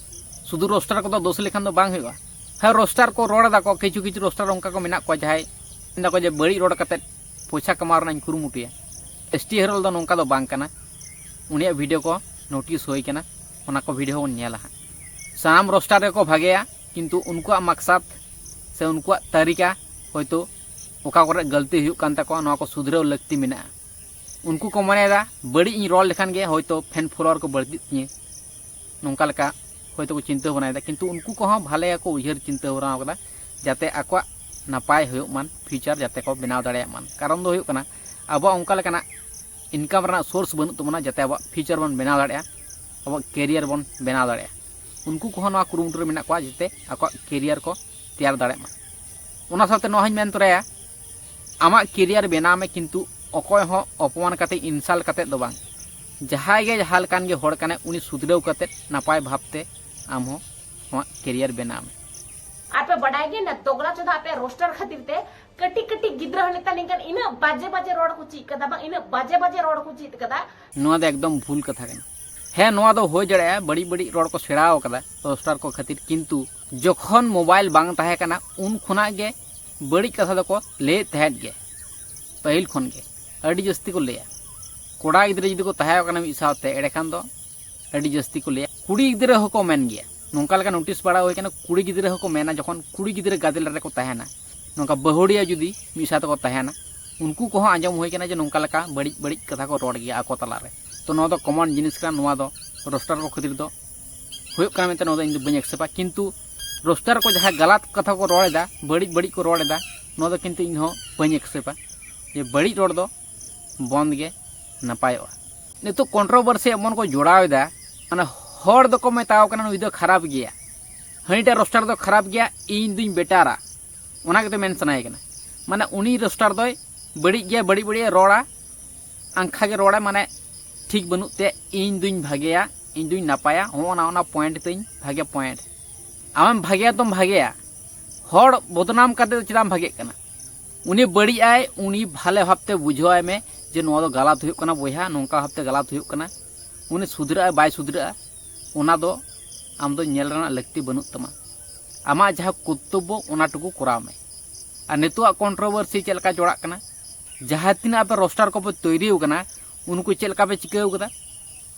ᱥᱩᱫᱷᱩ ᱨᱳᱥᱴᱟᱨ ᱠᱚᱫᱚ ᱫᱳᱥ ᱞᱮᱠᱷᱟᱱ ᱫᱚ ᱵᱟᱝ ᱦᱩᱭᱩᱜᱼᱟ᱾ ᱦᱮᱸ, ᱨᱳᱥᱴᱟᱨ ᱠᱚ ᱨᱚᱲ ᱮᱫᱟ ᱠᱚ, ᱠᱤᱪᱷᱩ ᱠᱤᱪᱷᱩ ᱨᱳᱥᱴᱟᱨ ᱚᱱᱠᱟ ᱠᱚ ᱢᱮᱱᱟᱜ ᱠᱚᱣᱟ, ᱡᱟᱦᱟᱸᱭ ᱢᱮᱱ ᱫᱟᱠᱚ ᱡᱮ ᱵᱟᱹᱲᱤᱡ ᱨᱚᱲ ᱠᱟᱛᱮᱫ ᱯᱚᱭᱥᱟ ᱠᱟᱢᱟᱣ ᱨᱮᱱᱟᱜ ᱤᱧ ᱠᱩᱨᱩᱢᱩᱴᱩᱭᱟ᱾ ᱮᱥ ᱴᱤ ᱦᱮᱨᱚᱞ ᱫᱚ ᱱᱚᱝᱠᱟ ᱫᱚ ᱵᱟᱝ ᱠᱟᱱᱟ, ᱩᱱᱤᱭᱟᱜ ᱵᱷᱤᱰᱤᱭᱳ ᱠᱚ ᱱᱳᱴᱤᱥ ᱦᱩᱭ ᱠᱟᱱᱟ, ᱚᱱᱟ ᱠᱚ ᱵᱷᱤᱰᱤᱭᱳ ᱵᱚᱱ ᱧᱮᱞᱟ ᱦᱟᱸᱜ᱾ ᱥᱟᱱᱟᱢ ᱨᱳᱥᱴᱟᱨ ᱜᱮᱠᱚ ᱵᱷᱟᱜᱮᱭᱟ, ᱠᱤᱱᱛᱩ ᱩᱱᱠᱩᱣᱟᱜ ᱢᱟᱠᱥᱟᱫ ᱥᱮ ᱩᱱᱠᱩᱣᱟᱜ ᱛᱟᱹᱨᱤᱠᱟ ᱦᱚᱭᱛᱳ ᱚᱠᱟ ᱠᱚᱨᱮ ᱜᱟᱹᱞᱛᱤ ᱦᱩᱭᱩᱜ ᱠᱟᱱ ᱛᱟᱠᱚᱣᱟ, ᱱᱚᱣᱟ ᱠᱚ ᱥᱩᱫᱷᱨᱟᱹᱣ ᱞᱟᱹᱠᱛᱤ ᱢᱮᱱᱟᱜᱼᱟ᱾ ᱩᱱᱠᱩ ᱠᱚ ᱢᱚᱱᱮᱭᱮᱫᱟ ᱵᱟᱹᱲᱤᱡ ᱤᱧ ᱨᱚᱲ ᱞᱮᱠᱷᱟᱱ ᱜᱮ ᱦᱚᱭᱛᱳ ᱯᱷᱮᱱ ᱯᱷᱚᱞᱳᱣᱟᱨ ᱠᱚ ᱵᱟᱹᱲᱛᱤᱜ ᱛᱤᱧᱟᱹ, ᱱᱚᱝᱠᱟ ᱞᱮᱠᱟ ᱦᱚᱭᱛᱳ ᱠᱚ ᱪᱤᱱᱛᱟᱹ ᱵᱷᱟᱵᱽᱱᱟᱭᱮᱫᱟ᱾ ᱠᱤᱱᱛᱩ ᱩᱱᱠᱩ ᱠᱚᱦᱚᱸ ᱵᱷᱟᱞᱮ ᱜᱮᱠᱚ ᱩᱭᱦᱟᱹᱨ ᱪᱤᱱᱛᱟᱹ ᱵᱷᱟᱵᱽᱱᱟ ᱟᱠᱟᱫᱟ, ᱡᱟᱛᱮ ᱟᱠᱚᱣᱟᱜ ᱱᱟᱯᱟᱭ ᱦᱩᱭᱩᱜ ᱢᱟᱱ, ᱯᱷᱤᱭᱩᱪᱟᱨ ᱡᱟᱛᱮ ᱠᱚ ᱵᱮᱱᱟᱣ ᱫᱟᱲᱮᱭᱟᱜ ᱢᱟᱱ᱾ ᱠᱟᱨᱚᱱ ᱫᱚ ᱦᱩᱭᱩᱜ ᱠᱟᱱᱟ, ᱟᱵᱚᱣᱟᱜ ᱚᱱᱠᱟ ᱞᱮᱠᱟᱱᱟᱜ ᱤᱱᱠᱟᱢ ᱨᱮᱱᱟᱜ ᱥᱳᱨᱥ ᱵᱟᱹᱱᱩᱜ ᱛᱟᱵᱚᱱᱟ, ᱡᱟᱛᱮ ᱟᱵᱚᱣᱟᱜ ᱯᱷᱤᱭᱩᱪᱟᱨ ᱵᱚᱱ ᱵᱮᱱᱟᱣ ᱫᱟᱲᱮᱭᱟᱜᱼᱟ, ᱟᱵᱚᱣᱟᱜ ᱠᱮᱨᱤᱭᱟᱨ ᱵᱚᱱ ᱵᱮᱱᱟᱣ ᱫᱟᱲᱮᱭᱟᱜᱼᱟ᱾ ᱩᱱᱠᱩ ᱠᱚᱦᱚᱸ ᱱᱚᱣᱟ ᱠᱩᱨᱩᱢᱩᱴᱩ ᱨᱮ ᱢᱮᱱᱟᱜ ᱠᱚᱣᱟ, ᱡᱟᱛᱮ ᱟᱠᱚᱣᱟᱜ ᱠᱮᱨᱤᱭᱟᱨ ᱠᱚ ᱛᱮᱭᱟᱨ ᱫᱟᱲᱮᱭᱟᱜ ᱢᱟ᱾ ᱚᱱᱟ ᱥᱟᱶᱛᱮ ᱱᱚᱣᱟ ᱦᱚᱸᱧ ᱢᱮᱱ ᱛᱚᱨᱟᱭᱟ, ᱟᱢᱟᱜ ᱠᱮᱨᱤᱭᱟᱨ ᱵᱮᱱᱟᱣ ᱢᱮ, ᱠᱤᱱᱛᱩ ᱚᱠᱚᱭ ᱦᱚᱸ ᱚᱯᱚᱢᱟᱱ ᱠᱟᱛᱮ, ᱤᱱᱥᱟᱞᱴ ᱠᱟᱛᱮ ᱫᱚ ᱵᱟᱝ᱾ ᱡᱟᱦᱟᱸᱭ ᱜᱮ ᱡᱟᱦᱟᱸ ᱞᱮᱠᱟᱱ ᱜᱮ ᱦᱚᱲ ᱠᱟᱱᱟᱭ, ᱩᱱᱤ ᱥᱩᱫᱷᱨᱟᱹᱣ ᱠᱟᱛᱮ ᱱᱟᱯᱟᱭ ᱵᱷᱟᱵᱽᱛᱮ ᱟᱢ ᱦᱚᱸ ᱟᱢᱟᱜ ᱠᱮᱨᱤᱭᱟᱨ ᱵᱮᱱᱟᱣ ᱢᱮ᱾ ᱟᱯᱮ ᱵᱟᱰᱟᱭ ᱜᱮ ᱱᱟ ᱫᱚᱜᱽᱞᱟ ᱪᱚᱫᱟ ᱟᱯᱮ ᱨᱳᱥᱴᱟᱨ ᱠᱷᱟᱹᱛᱤᱨ ᱛᱮ ᱠᱟᱹᱴᱤᱡ ᱠᱟᱹᱴᱤᱡ ᱜᱤᱫᱽᱨᱟᱹ ᱦᱚᱸ ᱱᱮᱛᱟᱨ ᱱᱤᱝᱠᱟᱱ ᱤᱱᱟᱹᱜ ᱵᱟᱡᱮ ᱵᱟᱡᱮ ᱨᱚᱲ ᱠᱚ ᱪᱮᱫ ᱠᱟᱫᱟ, ᱵᱟᱝ ᱤᱱᱟᱹᱜ ᱵᱟᱡᱮ ᱵᱟᱡᱮ ᱨᱚᱲ ᱠᱚ ᱪᱮᱫ ᱠᱟᱫᱟ᱾ ᱱᱚᱣᱟ ᱫᱚ ᱮᱠᱫᱚᱢ ᱵᱷᱩᱞ ᱠᱟᱛᱷᱟ ᱠᱟᱱᱟ᱾ ᱦᱮᱸ, ᱱᱚᱣᱟ ᱫᱚ ᱦᱩᱭ ᱫᱟᱲᱮᱭᱟᱜᱼᱟ, ᱵᱟᱹᱲᱤᱡ ᱵᱟᱹᱲᱤᱡ ᱨᱚᱲ ᱠᱚ ᱥᱮᱬᱟᱣ ᱠᱟᱫᱟ ᱨᱳᱥᱴᱟᱨ ᱠᱚ ᱠᱷᱟᱹᱛᱤᱨ, ᱠᱤᱱᱛᱩ ᱡᱚᱠᱷᱚᱱ ᱢᱳᱵᱟᱭᱤᱞ ᱵᱟᱝ ᱛᱟᱦᱮᱸ ᱠᱟᱱᱟ, ᱩᱱ ᱠᱷᱚᱱᱟᱜ ᱜᱮ ᱵᱟᱹᱲᱤᱡ ᱠᱟᱛᱷᱟ ᱫᱚᱠᱚ ᱞᱟᱹᱭᱮᱫ ᱛᱟᱦᱮᱸᱫ ᱜᱮ᱾ ᱯᱟᱹᱦᱤᱞ ᱠᱷᱚᱱ ᱜᱮ ᱟᱹᱰᱤ ᱡᱟᱹᱥᱛᱤ ᱠᱚ ᱞᱟᱹᱭᱟ᱾ ᱠᱚᱲᱟ ᱜᱤᱫᱽᱨᱟᱹ ᱡᱩᱫᱤ ᱠᱚ ᱛᱟᱦᱮᱸ ᱠᱟᱱᱟ ᱢᱤᱫ ᱥᱟᱶᱛᱮ, ᱮᱸᱰᱮᱠᱷᱟᱱ ᱫᱚ ᱟᱹᱰᱤ ᱡᱟᱹᱥᱛᱤ ᱠᱚ ᱞᱟᱹᱭᱟ᱾ ᱠᱩᱲᱤ ᱜᱤᱫᱽᱨᱟᱹ ᱦᱚᱸᱠᱚ ᱢᱮᱱ ᱜᱮᱭᱟ, ᱱᱚᱝᱠᱟ ᱞᱮᱠᱟ ᱱᱳᱴᱤᱥ ᱵᱟᱲᱟ ᱦᱩᱭ ᱠᱟᱱᱟ, ᱠᱩᱲᱤ ᱜᱤᱫᱽᱨᱟᱹ ᱦᱚᱸᱠᱚ ᱢᱮᱱᱟ, ᱡᱚᱠᱷᱚᱱ ᱠᱩᱲᱤ ᱜᱤᱫᱽᱨᱟᱹ ᱜᱟᱫᱮᱞ ᱨᱮᱠᱚ ᱛᱟᱦᱮᱱᱟ, ᱱᱚᱝᱠᱟ ᱵᱟᱹᱦᱩᱲᱤᱭᱟᱹ ᱡᱩᱫᱤ ᱢᱤᱫ ᱥᱟᱶ ᱛᱮᱠᱚ ᱛᱟᱦᱮᱱᱟ, ᱩᱱᱠᱩ ᱠᱚᱦᱚᱸ ᱟᱸᱡᱚᱢ ᱦᱩᱭ ᱠᱟᱱᱟ ᱡᱮ ᱱᱚᱝᱠᱟ ᱞᱮᱠᱟ ᱵᱟᱹᱲᱤᱡ ᱵᱟᱹᱲᱤᱡ ᱠᱟᱛᱷᱟ ᱠᱚ ᱨᱚᱲ ᱜᱮᱭᱟ ᱟᱠᱚ ᱛᱟᱞᱟᱨᱮ᱾ ᱛᱚ ᱱᱚᱣᱟ ᱫᱚ ᱠᱚᱢᱚᱱ ᱡᱤᱱᱤᱥ ᱠᱟᱱᱟ, ᱱᱚᱣᱟ ᱫᱚ ᱨᱳᱥᱴᱟᱨ ᱠᱚ ᱠᱷᱟᱹᱛᱤᱨ ᱫᱚ ᱦᱩᱭᱩᱜ ᱠᱟᱱᱟ ᱢᱮᱱᱛᱮ ᱱᱚᱣᱟ ᱫᱚ ᱤᱧ ᱫᱚ ᱵᱟᱹᱧ ᱮᱠᱥᱮᱯᱟ᱾ ᱠᱤᱱᱛᱩ ᱨᱳᱥᱴᱟᱨ ᱠᱚ ᱡᱟᱦᱟᱸ ᱜᱟᱞᱟᱛ ᱠᱟᱛᱷᱟ ᱠᱚ ᱨᱚᱲ ᱮᱫᱟ, ᱵᱟᱹᱲᱤᱡ ᱵᱟᱹᱲᱤᱡ ᱠᱚ ᱨᱚᱲ ᱮᱫᱟ, ᱱᱚᱣᱟ ᱫᱚ ᱠᱤᱱᱛᱩ ᱤᱧ ᱦᱚᱸ ᱵᱟᱹᱧ ᱮᱠᱥᱮᱯᱟ ᱡᱮ ᱵᱟᱹᱲᱤᱡ ᱨᱚᱲ ᱫᱚ ᱵᱚᱱᱫ ᱜᱮ ᱱᱟᱯᱟᱭᱚᱜᱼᱟ᱾ ᱱᱤᱛᱚᱜ ᱠᱚᱱᱴᱨᱳᱵᱷᱟᱨᱥᱤ ᱮᱢᱚᱱ ᱠᱚ ᱡᱚᱲᱟᱣ ᱮᱫᱟ, ᱢᱟᱱᱮ ᱦᱚᱲ ᱫᱚᱠᱚ ᱢᱮᱛᱟᱣ ᱠᱟᱱᱟ ᱱᱩᱭ ᱫᱚ ᱠᱷᱟᱨᱟᱯ ᱜᱮᱭᱟ, ᱦᱟᱹᱱᱤᱴᱟᱜ ᱨᱳᱥᱴᱟᱨ ᱫᱚ ᱠᱷᱟᱨᱟᱯ ᱜᱮᱭᱟ, ᱤᱧ ᱫᱩᱧ ᱵᱮᱴᱟᱨᱟ, ᱚᱱᱟ ᱜᱮᱛᱚ ᱢᱮᱱ ᱥᱟᱱᱟᱭᱮ ᱠᱟᱱᱟ᱾ ᱢᱟᱱᱮ ᱩᱱᱤ ᱨᱳᱥᱴᱟᱨ ᱫᱚᱭ ᱵᱟᱹᱲᱤᱡ ᱜᱮᱭᱟ, ᱵᱟᱹᱲᱤᱡ ᱵᱟᱹᱲᱤᱡ ᱮ ᱨᱚᱲᱟ, ᱟᱝᱠᱷᱟ ᱜᱮ ᱨᱚᱲᱟ, ᱢᱟᱱᱮ ᱴᱷᱤᱠ ᱵᱟᱹᱱᱩᱜ ᱛᱮ ᱤᱧ ᱫᱩᱧ ᱵᱷᱟᱜᱮᱭᱟ, ᱤᱧ ᱫᱩᱧ ᱱᱟᱯᱟᱭᱟ, ᱦᱚᱸᱜᱼᱚ ᱱᱟ ᱚᱱᱟ ᱯᱚᱭᱮᱱᱴ ᱛᱤᱧ ᱵᱷᱟᱜᱮ ᱯᱚᱭᱮᱱᱴ᱾ ᱟᱢᱮᱢ ᱵᱷᱟᱜᱮᱭᱟ ᱛᱚᱢ ᱵᱷᱟᱜᱮᱭᱟ, ᱦᱚᱲ ᱵᱚᱫᱱᱟᱢ ᱠᱟᱛᱮ ᱫᱚ ᱪᱮᱫᱟᱜ ᱮᱢ ᱵᱷᱟᱜᱮᱜ ᱠᱟᱱᱟ? ᱩᱱᱤ ᱵᱟᱹᱲᱤᱡ ᱟᱭ, ᱩᱱᱤ ᱵᱷᱟᱞᱮ ᱵᱷᱟᱵᱛᱮ ᱵᱩᱡᱷᱟᱹᱣᱟᱭ ᱢᱮ ᱡᱮ ᱱᱚᱣᱟ ᱫᱚ ᱜᱟᱞᱟᱛ ᱦᱩᱭᱩᱜ ᱠᱟᱱᱟ ᱵᱚᱭᱦᱟ, ᱱᱚᱝᱠᱟ ᱵᱷᱟᱵᱛᱮ ᱜᱟᱞᱟᱛ ᱦᱩᱭᱩᱜ ᱠᱟᱱᱟ᱾ ᱩᱱᱤ ᱥᱩᱫᱷᱨᱟᱹᱜ ᱟᱭ ᱵᱟᱭ ᱥᱩᱫᱷᱨᱟᱹᱜᱼᱟ, ᱚᱱᱟ ᱫᱚ ᱟᱢ ᱫᱚ ᱧᱮᱞ ᱨᱮᱱᱟᱜ ᱞᱟᱹᱠᱛᱤ ᱵᱟᱹᱱᱩᱜ ᱛᱟᱢᱟ᱾ ᱟᱢᱟᱜ ᱡᱟᱦᱟᱸ ᱠᱚᱨᱛᱚᱵᱵᱚ, ᱚᱱᱟ ᱴᱩᱠᱩ ᱠᱚᱨᱟᱣ ᱢᱮ᱾ ᱟᱨ ᱱᱤᱛᱚᱜᱟᱜ ᱠᱚᱱᱴᱨᱳᱵᱷᱟᱨᱥᱤ ᱪᱮᱫ ᱞᱮᱠᱟ ᱪᱚᱲᱟᱜ ᱠᱟᱱᱟ, ᱡᱟᱦᱟᱸ ᱛᱤᱱᱟᱹᱜ ᱟᱯᱮ ᱨᱳᱥᱴᱟᱨ ᱠᱚᱯᱮ ᱛᱳᱭᱨᱤ ᱟᱠᱟᱱᱟ, ᱩᱱᱠᱩ ᱪᱮᱫ ᱞᱮᱠᱟ ᱯᱮ ᱪᱤᱠᱟᱹᱣ ᱠᱟᱫᱟ?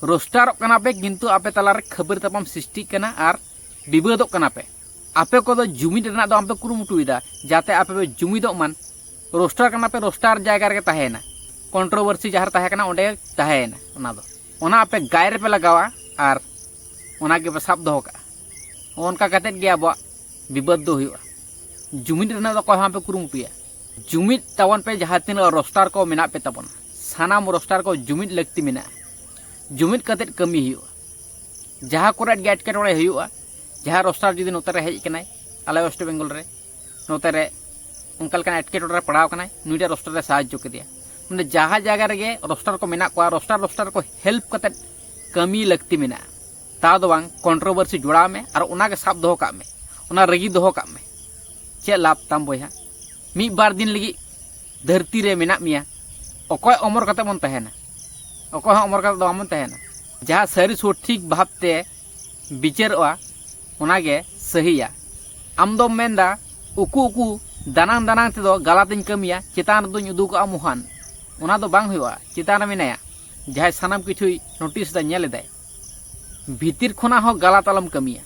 ᱨᱳᱥᱴᱟᱨᱚᱜ ᱠᱟᱱᱟ ᱯᱮ, ᱠᱤᱱᱛᱩ ᱟᱯᱮ ᱛᱟᱞᱟᱨᱮ ᱠᱷᱟᱹᱯᱟᱹᱨᱤ ᱛᱟᱯᱟᱢ ᱥᱨᱤᱥᱴᱤᱜ ᱠᱟᱱᱟ ᱟᱨ ᱵᱤᱵᱟᱹᱫᱚᱜ ᱠᱟᱱᱟ ᱯᱮ᱾ ᱟᱯᱮ ᱠᱚᱫᱚ ᱡᱩᱢᱤᱫ ᱨᱮᱱᱟᱜ ᱫᱚ ᱟᱢ ᱯᱮ ᱠᱩᱨᱩᱢᱩᱴᱩᱭᱮᱫᱟ, ᱡᱟᱛᱮ ᱟᱯᱮ ᱯᱮ ᱡᱩᱢᱤᱫᱚᱜ ᱢᱟᱱ᱾ ᱨᱳᱥᱴᱟᱨ ᱠᱟᱱᱟ ᱯᱮ, ᱨᱳᱥᱴᱟᱨ ᱡᱟᱭᱜᱟ ᱨᱮᱜᱮ ᱛᱟᱦᱮᱸᱭᱮᱱᱟ, ᱠᱚᱱᱴᱨᱳᱵᱷᱟᱨᱥᱤ ᱡᱟᱦᱟᱸ ᱨᱮ ᱛᱟᱦᱮᱸ ᱠᱟᱱᱟ ᱚᱸᱰᱮ ᱛᱟᱦᱮᱸᱭᱮᱱᱟ᱾ ᱚᱱᱟ ᱫᱚ, ᱚᱱᱟ ᱟᱯᱮ ᱜᱟᱭ ᱨᱮᱯᱮ ᱞᱟᱜᱟᱣᱟ ᱟᱨ ᱚᱱᱟ ᱜᱮᱯᱮ ᱥᱟᱵ ᱫᱚᱦᱚ ᱠᱟᱜᱼᱟ᱾ ᱚᱱᱠᱟ ᱠᱟᱛᱮᱫ ᱜᱮ ᱟᱵᱚᱣᱟᱜ ᱵᱤᱵᱟᱹᱫ ᱫᱚ ᱦᱩᱭᱩᱜᱼᱟ᱾ ᱡᱩᱢᱤᱫ ᱨᱮᱱᱟᱜ ᱫᱚ ᱚᱠᱚᱭ ᱦᱚᱸ ᱟᱢ ᱯᱮ ᱠᱩᱨᱩᱢᱩᱴᱩᱭᱟ᱾ ᱡᱩᱢᱤᱫ ᱛᱟᱵᱚᱱ ᱯᱮ, ᱡᱟᱦᱟᱸ ᱛᱤᱱᱟᱹᱜ ᱨᱳᱥᱴᱟᱨ ᱠᱚ ᱢᱮᱱᱟᱜ ᱯᱮ ᱛᱟᱵᱚᱱᱟ, ᱥᱟᱱᱟᱢ ᱨᱳᱥᱴᱟᱨ ᱠᱚ ᱡᱩᱢᱤᱫ ᱞᱟᱹᱠᱛᱤ ᱢᱮᱱᱟᱜᱼᱟ᱾ ᱡᱩᱢᱤᱫ ᱠᱟᱛᱮᱫ ᱠᱟᱹᱢᱤ ᱦᱩᱭᱩᱜᱼᱟ᱾ ᱡᱟᱦᱟᱸ ᱠᱚᱨᱮᱫ ᱜᱮ ᱮᱴᱠᱮᱴᱚᱬᱮ ᱦᱩᱭᱩᱜᱼᱟ, ᱡᱟᱦᱟᱸ ᱨᱳᱥᱴᱟᱨ ᱡᱩᱫᱤ ᱱᱚᱛᱮ ᱨᱮ ᱦᱮᱡ ᱟᱠᱟᱱᱟᱭ ᱟᱞᱮ ᱳᱭᱮᱥᱴ ᱵᱮᱝᱜᱚᱞ ᱨᱮ, ᱱᱚᱛᱮ ᱨᱮ ᱚᱱᱠᱟ ᱞᱮᱠᱟᱱ ᱮᱴᱠᱮᱴᱚᱬᱮ ᱨᱮ ᱯᱟᱲᱟᱣ ᱟᱠᱟᱱᱟᱭ, ᱱᱩᱭᱴᱟᱜ ᱨᱳᱥᱴᱟᱨ ᱨᱮ ᱥᱟᱦᱟᱡᱽᱡᱚ ᱠᱮᱫᱮᱭᱟ᱾ ᱢᱟᱱᱮ ᱡᱟᱦᱟᱸ ᱡᱟᱭᱜᱟ ᱨᱮᱜᱮ ᱨᱳᱥᱴᱟᱨ ᱠᱚ ᱢᱮᱱᱟᱜ ᱠᱚᱣᱟ, ᱨᱳᱥᱴᱟᱨ ᱨᱳᱥᱴᱟᱨ ᱠᱚ ᱦᱮᱞᱯ ᱠᱟᱛᱮᱫ ᱠᱟᱹᱢᱤ ᱞᱟᱹᱠᱛᱤ ᱢᱮᱱᱟᱜᱼᱟ᱾ ᱛᱟ ᱫᱚ ᱵᱟᱝ, ᱠᱚᱱᱴᱨᱳᱵᱷᱟᱨᱥᱤ ᱡᱚᱲᱟᱣ ᱢᱮ ᱟᱨ ᱚᱱᱟᱜᱮ ᱥᱟᱵ ᱫᱚᱦᱚ ᱠᱟᱜ ᱢᱮ, ᱚᱱᱟ ᱨᱟᱹᱜᱤ ᱫᱚᱦᱚ ᱠᱟᱜ ᱢᱮ᱾ ᱪᱮᱫ ᱞᱟᱵᱷ ᱛᱟᱢ ᱵᱚᱭᱦᱟ? ᱢᱤᱫ ᱵᱟᱨ ᱫᱤᱱ ᱞᱟᱹᱜᱤᱫ ᱫᱷᱟᱹᱨᱛᱤ ᱨᱮ ᱢᱮᱱᱟᱜ ᱢᱮᱭᱟ, ᱚᱠᱚᱭ ᱚᱢᱚᱨ ᱠᱟᱛᱮ ᱵᱚᱱ ᱛᱟᱦᱮᱱᱟ? ᱚᱠᱚᱭ ᱦᱚᱸ ᱚᱢᱚᱨ ᱠᱟᱛᱮ ᱫᱚ ᱵᱟᱵᱚᱱ ᱛᱟᱦᱮᱱᱟ᱾ ᱡᱟᱦᱟᱸ ᱥᱟᱹᱨᱤ ᱥᱚᱴᱷᱤᱠ ᱵᱷᱟᱵᱽᱛᱮ ᱵᱤᱪᱟᱹᱨᱚᱜᱼᱟ, ᱚᱱᱟᱜᱮ ᱥᱟᱹᱦᱤᱭᱟ᱾ ᱟᱢ ᱫᱚᱢ ᱢᱮᱱᱫᱟ, ᱩᱠᱩ ᱩᱠᱩ ᱫᱟᱱᱟᱝ ᱫᱟᱱᱟᱝ ᱛᱮᱫᱚ ᱜᱟᱞᱟᱛᱤᱧ ᱠᱟᱹᱢᱤᱭᱟ, ᱪᱮᱛᱟᱱ ᱨᱮᱫᱚᱧ ᱩᱫᱩᱜᱚᱜᱼᱟ ᱢᱚᱦᱟᱱ᱾ ᱚᱱᱟ ᱫᱚ ᱵᱟᱝ ᱦᱩᱭᱩᱜᱼᱟ᱾ ᱪᱮᱛᱟᱱ ᱨᱮ ᱢᱮᱱᱟᱭᱟ, ᱡᱟᱦᱟᱸᱭ ᱥᱟᱱᱟᱢ ᱠᱤᱪᱷᱩᱭ ᱱᱳᱴᱤᱥ ᱮᱫᱟ, ᱧᱮᱞ ᱮᱫᱟᱭ᱾ ᱵᱷᱤᱛᱤᱨ ᱠᱷᱚᱱᱟᱜ ᱦᱚᱸ ᱜᱟᱞᱟᱛ ᱟᱞᱚᱢ ᱠᱟᱹᱢᱤᱭᱟ᱾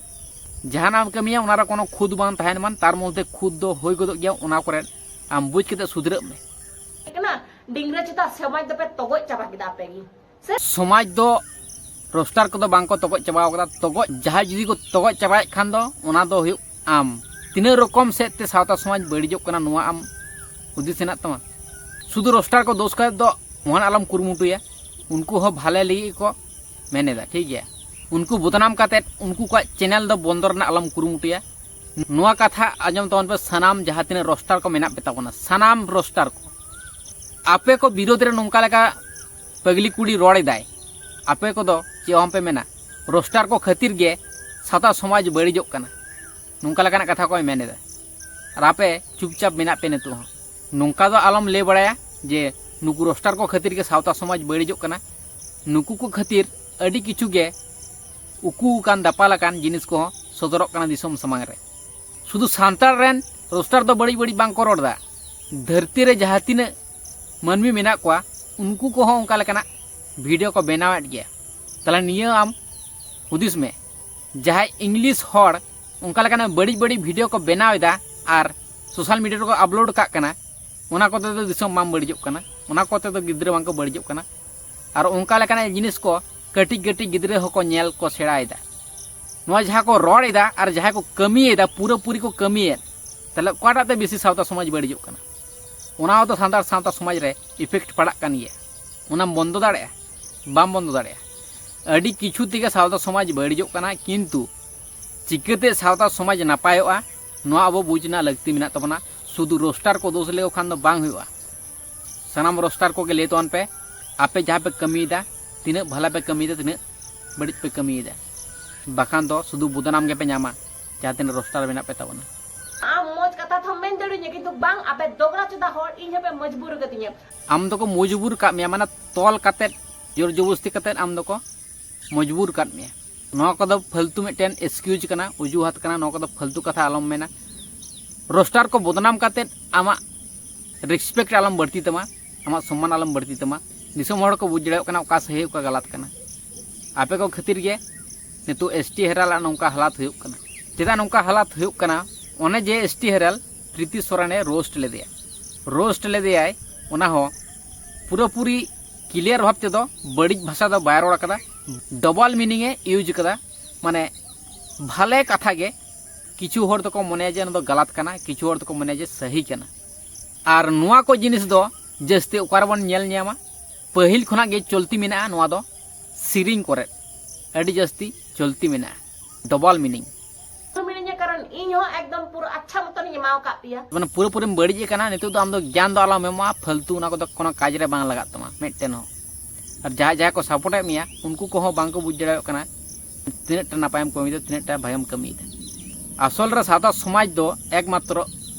ᱡᱟᱦᱟᱱᱟᱜ ᱮᱢ ᱠᱟᱹᱢᱤᱭᱟ, ᱚᱱᱟ ᱨᱮ ᱠᱳᱱᱳ ᱠᱷᱩᱫ ᱵᱟᱝ ᱛᱟᱦᱮᱱ ᱢᱟᱱ, ᱛᱟᱨ ᱢᱚᱫᱽᱫᱷᱮ ᱠᱷᱩᱫ ᱫᱚ ᱦᱩᱭ ᱜᱚᱫᱚᱜ ᱜᱮᱭᱟ, ᱚᱱᱟ ᱠᱚᱨᱮ ᱟᱢ ᱵᱩᱡᱽ ᱠᱟᱛᱮ ᱥᱩᱫᱷᱨᱟᱹᱜ ᱢᱮ᱾ ᱠᱟᱱᱟ᱾ ᱰᱤᱝᱨᱟᱹ ᱪᱮᱛᱟᱱ ᱥᱚᱢᱟᱡᱽ ᱫᱚᱯᱮ ᱛᱚᱜᱚᱡ ᱪᱟᱵᱟ ᱠᱮᱫᱟ ᱟᱯᱮ ᱜᱮ᱾ ᱥᱚᱢᱟᱡᱽ ᱫᱚ ᱨᱳᱥᱴᱟᱨ ᱠᱚᱫᱚ ᱵᱟᱝ ᱠᱚ ᱛᱚᱜᱚᱡ ᱪᱟᱵᱟᱣ ᱠᱟᱫᱟ᱾ ᱛᱚᱜᱚᱡ, ᱡᱟᱦᱟᱸᱭ ᱡᱩᱫᱤ ᱠᱚ ᱛᱚᱜᱚᱡ ᱪᱟᱵᱟᱭᱮᱫ ᱠᱷᱟᱱ ᱫᱚ, ᱚᱱᱟ ᱫᱚ ᱦᱩᱭᱩᱜ ᱟᱢ᱾ ᱛᱤᱱᱟᱹᱜ ᱨᱚᱠᱚᱢ ᱥᱮᱫ ᱛᱮ ᱥᱟᱶᱛᱟ ᱥᱚᱢᱟᱡᱽ ᱵᱟᱹᱲᱤᱡᱚᱜ ᱠᱟᱱᱟ, ᱱᱚᱣᱟ ᱟᱢ ᱦᱩᱫᱤᱥ ᱦᱮᱱᱟᱜ ᱛᱟᱢᱟ? ᱥᱩᱫᱷᱩ ᱨᱳᱥᱴᱟᱨ ᱠᱚ ᱫᱳᱥ ᱠᱟᱛᱮ ᱫᱚ ᱢᱚᱦᱟᱱ ᱟᱞᱚᱢ ᱠᱩᱨᱩᱢᱩᱴᱩᱭᱟ᱾ ᱩᱱᱠᱩ ᱦᱚᱸ ᱵᱷᱟᱞᱮ ᱞᱟᱹᱜᱤᱫ ᱜᱮᱠᱚ ᱢᱮᱱ ᱮᱫᱟ, ᱴᱷᱤᱠ ᱜᱮᱭᱟ? ᱩᱱᱠᱩ ᱵᱚᱫᱱᱟᱢ ᱠᱟᱛᱮ ᱩᱱᱠᱩ ᱠᱚᱣᱟᱜ ᱪᱮᱱᱮᱞ ᱫᱚ ᱵᱚᱱᱫᱚ ᱨᱮᱱᱟᱜ ᱟᱞᱚᱢ ᱠᱩᱨᱩᱢᱩᱴᱩᱭᱟ᱾ ᱱᱚᱣᱟ ᱠᱟᱛᱷᱟ ᱟᱸᱡᱚᱢ ᱛᱟᱵᱚᱱ ᱯᱮ, ᱥᱟᱱᱟᱢ ᱡᱟᱦᱟᱸ ᱛᱤᱱᱟᱹᱜ ᱨᱳᱥᱴᱟᱨ ᱠᱚ ᱢᱮᱱᱟᱜ ᱯᱮ ᱛᱟᱵᱚᱱᱟ, ᱥᱟᱱᱟᱢ ᱨᱳᱥᱴᱟᱨ ᱠᱚ, ᱟᱯᱮ ᱠᱚ ᱵᱤᱨᱳᱫᱷ ᱨᱮ ᱱᱚᱝᱠᱟ ᱞᱮᱠᱟ ᱯᱟᱹᱜᱽᱞᱤ ᱠᱩᱲᱤ ᱨᱚᱲ ᱮᱫᱟᱭ, ᱟᱯᱮ ᱠᱚᱫᱚ ᱪᱮᱫ ᱦᱚᱸ ᱯᱮ ᱢᱮᱱᱟ᱾ ᱨᱳᱥᱴᱟᱨ ᱠᱚ ᱠᱷᱟᱹᱛᱤᱨ ᱜᱮ ᱥᱟᱶᱛᱟ ᱥᱚᱢᱟᱡᱽ ᱵᱟᱹᱲᱤᱡᱚᱜ ᱠᱟᱱᱟ᱾ ᱱᱚᱝᱠᱟ ᱞᱮᱠᱟᱱᱟᱜ ᱠᱟᱛᱷᱟ ᱠᱚᱭ ᱢᱮᱱ ᱮᱫᱟ᱾ ᱟᱨ ᱟᱯᱮ ᱪᱩᱯᱪᱟᱯ ᱢᱮᱱᱟᱜ ᱯᱮ ᱱᱤᱛᱚᱜ ᱦᱚᱸ᱾ ᱱᱚᱝᱠᱟ ᱫᱚ ᱟᱞᱚᱢ ᱞᱟᱹᱭ ᱵᱟᱲᱟᱭᱟ ᱡᱮ ᱱᱩᱠᱩ ᱨᱳᱥᱴᱟᱨ ᱠᱚ ᱠᱷᱟᱹᱛᱤᱨ ᱜᱮ ᱥᱟᱶᱛᱟ ᱥᱚᱢᱟᱡᱽ ᱵᱟᱹᱲᱤᱡᱚᱜ ᱠᱟᱱᱟ, ᱱᱩᱠᱩ ᱠᱚ ᱠᱷᱟᱹᱛᱤᱨ ᱟᱹᱰᱤ ᱠᱤᱪᱷᱩ ᱜᱮ ᱩᱠᱩ ᱟᱠᱟᱱ ᱫᱟᱯᱟᱞ ᱟᱠᱟᱱ ᱡᱤᱱᱤᱥ ᱠᱚᱦᱚᱸ ᱥᱚᱫᱚᱨᱚᱜ ᱠᱟᱱᱟ ᱫᱤᱥᱚᱢ ᱥᱟᱢᱟᱝ ᱨᱮ᱾ ᱥᱩᱫᱷᱩ ᱥᱟᱱᱛᱟᱲ ᱨᱮᱱ ᱨᱳᱥᱴᱟᱨ ᱫᱚ ᱵᱟᱹᱲᱤᱡ ᱵᱟᱹᱲᱤᱡ ᱵᱟᱝ ᱠᱚ ᱨᱚᱲ ᱮᱫᱟ, ᱫᱷᱟᱹᱨᱛᱤ ᱨᱮ ᱡᱟᱦᱟᱸ ᱛᱤᱱᱟᱹᱜ ᱢᱟᱹᱱᱢᱤ ᱢᱮᱱᱟᱜ ᱠᱚᱣᱟ, ᱩᱱᱠᱩ ᱠᱚᱦᱚᱸ ᱚᱱᱠᱟ ᱞᱮᱠᱟᱱᱟᱜ ᱵᱷᱤᱰᱤᱭᱳ ᱠᱚ ᱵᱮᱱᱟᱣᱮᱫ ᱜᱮᱭᱟ᱾ ᱛᱟᱦᱚᱞᱮ ᱱᱤᱭᱟᱹ ᱟᱢ ᱦᱩᱫᱤᱥ ᱢᱮ, ᱡᱟᱦᱟᱸᱭ ᱤᱝᱞᱤᱥ ᱦᱚᱲ ᱚᱱᱠᱟ ᱞᱮᱠᱟᱱᱟᱜ ᱵᱟᱹᱲᱤᱡ ᱵᱟᱹᱲᱤᱡ ᱵᱷᱤᱰᱤᱭᱳ ᱠᱚ ᱵᱮᱱᱟᱣ ᱮᱫᱟ ᱟᱨ ᱥᱳᱥᱟᱞ ᱢᱤᱰᱤᱭᱟ ᱨᱮᱠᱚ ᱟᱯᱞᱳᱰ ᱠᱟᱜ ᱠᱟᱱᱟ, ᱚᱱᱟ ᱠᱚᱛᱮ ᱫᱚ ᱫᱤᱥᱚᱢ ᱵᱟᱝ ᱵᱟᱹᱲᱤᱡᱚᱜ ᱠᱟᱱᱟ, ᱚᱱᱟ ᱠᱚᱛᱮ ᱫᱚ ᱜᱤᱫᱽᱨᱟᱹ ᱵᱟᱝ ᱠᱚ ᱵᱟᱹᱲᱤᱡᱚᱜ ᱠᱟᱱᱟ᱾ ᱟᱨ ᱚᱱᱠᱟ ᱞᱮᱠᱟᱱᱟᱜ ᱡᱤᱱᱤᱥ ᱠᱚ ᱠᱟᱹᱴᱤᱡ ᱠᱟᱹᱴᱤᱡ ᱜᱤᱫᱽᱨᱟᱹ ᱦᱚᱸᱠᱚ ᱧᱮᱞ ᱠᱚ ᱥᱮᱬᱟᱭᱮᱫᱟ᱾ ᱱᱚᱣᱟ ᱡᱟᱦᱟᱸ ᱠᱚ ᱨᱚᱲ ᱮᱫᱟ ᱟᱨ ᱡᱟᱦᱟᱸᱭ ᱠᱚ ᱠᱟᱹᱢᱤᱭᱮᱫᱟ, ᱯᱩᱨᱟᱹᱯᱩᱨᱤ ᱠᱚ ᱠᱟᱹᱢᱤᱭᱮᱫ, ᱛᱟᱦᱚᱞᱮ ᱚᱠᱟᱴᱟᱜ ᱛᱮ ᱵᱮᱥᱤ ᱥᱟᱶᱛᱟ ᱥᱚᱢᱟᱡᱽ ᱵᱟᱹᱲᱤᱡᱚᱜ ᱠᱟᱱᱟ? ᱚᱱᱟ ᱦᱚᱸᱛᱚ ᱥᱟᱱᱛᱟᱲ ᱥᱟᱶᱛᱟ ᱥᱚᱢᱟᱡᱽ ᱨᱮ ᱤᱯᱷᱮᱠᱴ ᱯᱟᱲᱟᱜ ᱠᱟᱱ ᱜᱮᱭᱟ᱾ ᱚᱱᱟᱢ ᱵᱚᱱᱫᱚ ᱫᱟᱲᱮᱭᱟᱜᱼᱟ? ᱵᱟᱢ ᱵᱚᱱᱫᱚ ᱫᱟᱲᱮᱭᱟᱜᱼᱟ᱾ ᱟᱹᱰᱤ ᱠᱤᱪᱷᱩ ᱛᱮᱜᱮ ᱥᱟᱶᱛᱟ ᱥᱚᱢᱟᱡᱽ ᱵᱟᱹᱲᱤᱡᱚᱜ ᱠᱟᱱᱟ, ᱠᱤᱱᱛᱩ ᱪᱤᱠᱟᱹᱛᱮ ᱥᱟᱶᱛᱟ ᱥᱚᱢᱟᱡᱽ ᱱᱟᱯᱟᱭᱚᱜᱼᱟ, ᱱᱚᱣᱟ ᱟᱵᱚ ᱵᱩᱡᱽ ᱨᱮᱱᱟᱜ ᱞᱟᱹᱠᱛᱤ ᱢᱮᱱᱟᱜ ᱛᱟᱵᱚᱱᱟ᱾ ᱥᱩᱫᱷᱩ ᱨᱳᱥᱴᱟᱨ ᱠᱚ ᱫᱳᱥ ᱞᱮᱠᱚ ᱠᱷᱟᱱ ᱫᱚ ᱵᱟᱝ ᱦᱩᱭᱩᱜᱼᱟ᱾ ᱥᱟᱱᱟᱢ ᱨᱳᱥᱴᱟᱨ ᱠᱚᱜᱮ ᱞᱟᱹᱭ ᱛᱟᱵᱚᱱ ᱯᱮ, ᱟᱯᱮ ᱡᱟᱦᱟᱸ ᱯᱮ ᱠᱟᱹᱢᱤᱭᱮᱫᱟ, ᱛᱤᱱᱟᱹᱜ ᱵᱷᱟᱞᱟ ᱯᱮ ᱠᱟᱹᱢᱤᱭᱮᱫᱟ, ᱛᱤᱱᱟᱹᱜ ᱵᱟᱹᱲᱤᱡ ᱯᱮ ᱠᱟᱹᱢᱤᱭᱮᱫᱟ, ᱵᱟᱠᱷᱟᱱ ᱫᱚ ᱥᱩᱫᱷᱩ ᱵᱚᱫᱱᱟᱢ ᱜᱮᱯᱮ ᱧᱟᱢᱟ ᱡᱟᱦᱟᱸ ᱛᱤᱱᱟᱹᱜ ᱨᱳᱥᱴᱟᱨ ᱢᱮᱱᱟᱜ ᱯᱮ ᱛᱟᱵᱚᱱᱟ᱾ ᱟᱢ ᱢᱚᱡᱽ ᱠᱟᱛᱷᱟ ᱛᱚᱢ ᱢᱮᱱ ᱫᱟᱲᱮᱭᱟᱹᱧᱟ, ᱠᱤᱱᱛᱩ ᱵᱟᱝ, ᱟᱯᱮ ᱫᱚᱜᱽᱨᱟ ᱪᱚᱫᱟ ᱦᱚᱲ ᱤᱧ ᱦᱚᱸᱯᱮ ᱢᱚᱡᱽᱵᱩᱨ ᱠᱟᱫᱤᱧᱟ᱾ ᱟᱢ ᱫᱚᱠᱚ ᱢᱚᱡᱽᱵᱩᱨ ᱠᱟᱜ ᱢᱮᱭᱟ, ᱢᱟᱱᱮ ᱛᱚᱞ ᱠᱟᱛᱮᱫ, ᱡᱳᱨ ᱡᱚᱵᱚᱥᱛᱤ ᱠᱟᱛᱮᱫ ᱟᱢ ᱫᱚᱠᱚ ᱢᱚᱡᱽᱵᱩᱨ ᱠᱟᱫ ᱢᱮᱭᱟ᱾ ᱱᱚᱣᱟ ᱠᱚᱫᱚ ᱯᱷᱟᱹᱞᱛᱩ ᱢᱤᱫᱴᱮᱱ ᱮᱠᱥᱠᱤᱭᱩᱡᱽ ᱠᱟᱱᱟ, ᱚᱡᱩᱦᱟᱛ ᱠᱟᱱᱟ, ᱱᱚᱣᱟ ᱠᱚᱫᱚ ᱯᱷᱟᱹᱞᱛᱩ ᱠᱟᱛᱷᱟ ᱟᱞᱚᱢ ᱢᱮᱱᱟ᱾ ᱨᱳᱥᱴᱟᱨ ᱠᱚ ᱵᱚᱫᱱᱟᱢ ᱠᱟᱛᱮᱫ ᱟᱢᱟᱜ ᱨᱮᱥᱯᱮᱠᱴ ᱟᱞᱚᱢ ᱵᱟᱹᱲᱛᱤ ᱛᱟᱢᱟ, ᱟᱢᱟᱜ ᱥᱚᱢᱢᱟᱱ ᱟᱞᱚᱢ ᱵᱟᱹᱲᱛᱤ ᱛᱟᱢᱟ᱾ ᱫᱤᱥᱚᱢ ᱦᱚᱲ ᱠᱚ ᱵᱩᱡᱽ ᱫᱟᱲᱮᱭᱟᱜ ᱠᱟᱱᱟ ᱚᱠᱟ ᱥᱟᱹᱦᱤ ᱚᱠᱟ ᱜᱟᱞᱟᱛ ᱠᱟᱱᱟ᱾ ᱟᱯᱮ ᱠᱚ ᱠᱷᱟᱹᱛᱤᱨ ᱜᱮ ᱱᱤᱛᱚᱜ ᱮᱥ ᱴᱤ ᱦᱮᱨᱟᱞ ᱟᱜ ᱱᱚᱝᱠᱟ ᱦᱟᱞᱟᱛ ᱦᱩᱭᱩᱜ ᱠᱟᱱᱟ᱾ ᱪᱮᱫᱟᱜ ᱱᱚᱝᱠᱟ ᱦᱟᱞᱟᱛ ᱦᱩᱭᱩᱜ ᱠᱟᱱᱟ? ᱚᱱᱮ ᱡᱮ ᱮᱥ ᱴᱤ ᱦᱮᱨᱟᱞ ᱯᱨᱤᱛᱤ ᱥᱚᱨᱮᱱᱮ ᱨᱳᱥᱴ ᱞᱮᱫᱮᱭᱟ, ᱨᱳᱥᱴ ᱞᱮᱫᱮᱭᱟᱭ, ᱚᱱᱟ ᱦᱚᱸ ᱯᱩᱨᱟᱹᱯᱩᱨᱤ ᱠᱞᱤᱭᱟᱨ ᱵᱷᱟᱵᱽ ᱛᱮᱫᱚ ᱵᱟᱹᱲᱤᱡ ᱵᱷᱟᱥᱟ ᱫᱚ ᱵᱟᱭ ᱨᱚᱲ ᱟᱠᱟᱫᱟ, ᱰᱚᱵᱚᱞ ᱢᱤᱱᱤᱝ ᱮ ᱤᱭᱩᱡᱽ ᱟᱠᱟᱫᱟ᱾ ᱢᱟᱱᱮ ᱵᱷᱟᱞᱮ ᱠᱟᱛᱷᱟ ᱜᱮ ᱠᱤᱪᱷᱩ ᱦᱚᱲ ᱫᱚᱠᱚ ᱢᱚᱱᱮᱭᱟ ᱡᱮ ᱚᱱᱟ ᱫᱚ ᱜᱟᱞᱟᱛ ᱠᱟᱱᱟ, ᱠᱤᱪᱷᱩ ᱦᱚᱲ ᱫᱚᱠᱚ ᱢᱚᱱᱮᱭᱟ ᱡᱮ ᱥᱟᱹᱦᱤ ᱠᱟᱱᱟ᱾ ᱟᱨ ᱱᱚᱣᱟ ᱠᱚ ᱡᱤᱱᱤᱥ ᱫᱚ ᱡᱟᱹᱥᱛᱤ ᱚᱠᱟ ᱨᱮᱵᱚᱱ ᱧᱮᱞ ᱧᱟᱢᱟ? ᱯᱟᱹᱦᱤᱞ ᱠᱷᱚᱱᱟᱜ ᱜᱮ ᱪᱚᱞᱛᱤ ᱢᱮᱱᱟᱜᱼᱟ ᱱᱚᱣᱟ ᱫᱚ ᱥᱮᱨᱮᱧ ᱠᱚᱨᱮ ᱟᱹᱰᱤ ᱡᱟᱹᱥᱛᱤ ᱪᱚᱞᱛᱤ ᱢᱮᱱᱟᱜᱼᱟ, ᱰᱚᱵᱚᱞ ᱢᱤᱱᱤᱝ᱾ ᱢᱤᱱᱟᱹᱧᱟ, ᱠᱟᱨᱚᱱ ᱤᱧ ᱦᱚᱸ ᱮᱠᱫᱚᱢ ᱯᱩᱨᱟᱹ ᱟᱪᱪᱷᱟ ᱢᱚᱛᱚᱱᱤᱧ ᱮᱢᱟᱣ ᱟᱠᱟᱫ ᱯᱮᱭᱟ᱾ ᱢᱟᱱᱮ ᱯᱩᱨᱟᱹᱯᱩᱨᱤᱢ ᱵᱟᱹᱲᱤᱡ ᱟᱠᱟᱱᱟ, ᱱᱤᱛᱚᱜ ᱫᱚ ᱟᱢ ᱫᱚ ᱜᱮᱭᱟᱱ ᱫᱚ ᱟᱞᱚᱢ ᱮᱢᱚᱜᱼᱟ, ᱯᱷᱟᱹᱞᱛᱩ ᱚᱱᱟ ᱠᱚᱫᱚ ᱠᱳᱱᱳ ᱠᱟᱡᱽ ᱨᱮ ᱵᱟᱝ ᱞᱟᱜᱟᱜ ᱛᱟᱢᱟ ᱢᱤᱫᱴᱮᱱ ᱦᱚᱸ᱾ ᱟᱨ ᱡᱟᱦᱟᱸᱭ ᱡᱟᱦᱟᱸᱭ ᱠᱚ ᱥᱟᱯᱳᱨᱴ ᱮᱫ ᱢᱮᱭᱟ, ᱩᱱᱠᱩ ᱠᱚᱦᱚᱸ ᱵᱟᱝ ᱠᱚ ᱵᱩᱡᱽ ᱫᱟᱲᱮᱭᱟᱜ ᱠᱟᱱᱟ ᱛᱤᱱᱟᱹᱜ ᱴᱟ ᱱᱟᱯᱟᱭᱮᱢ ᱠᱟᱹᱢᱤᱭᱮᱫᱟ, ᱛᱤᱱᱟᱹᱜ ᱴᱟ ᱵᱷᱟᱜᱮᱢ ᱠᱟᱹᱢᱤᱭᱮᱫᱟ᱾ ᱟᱥᱚᱞ ᱨᱮ ᱥᱟᱶᱛᱟ ᱥᱚᱢᱟᱡᱽ ᱫᱚ ᱮᱠᱢᱟᱛᱨᱚ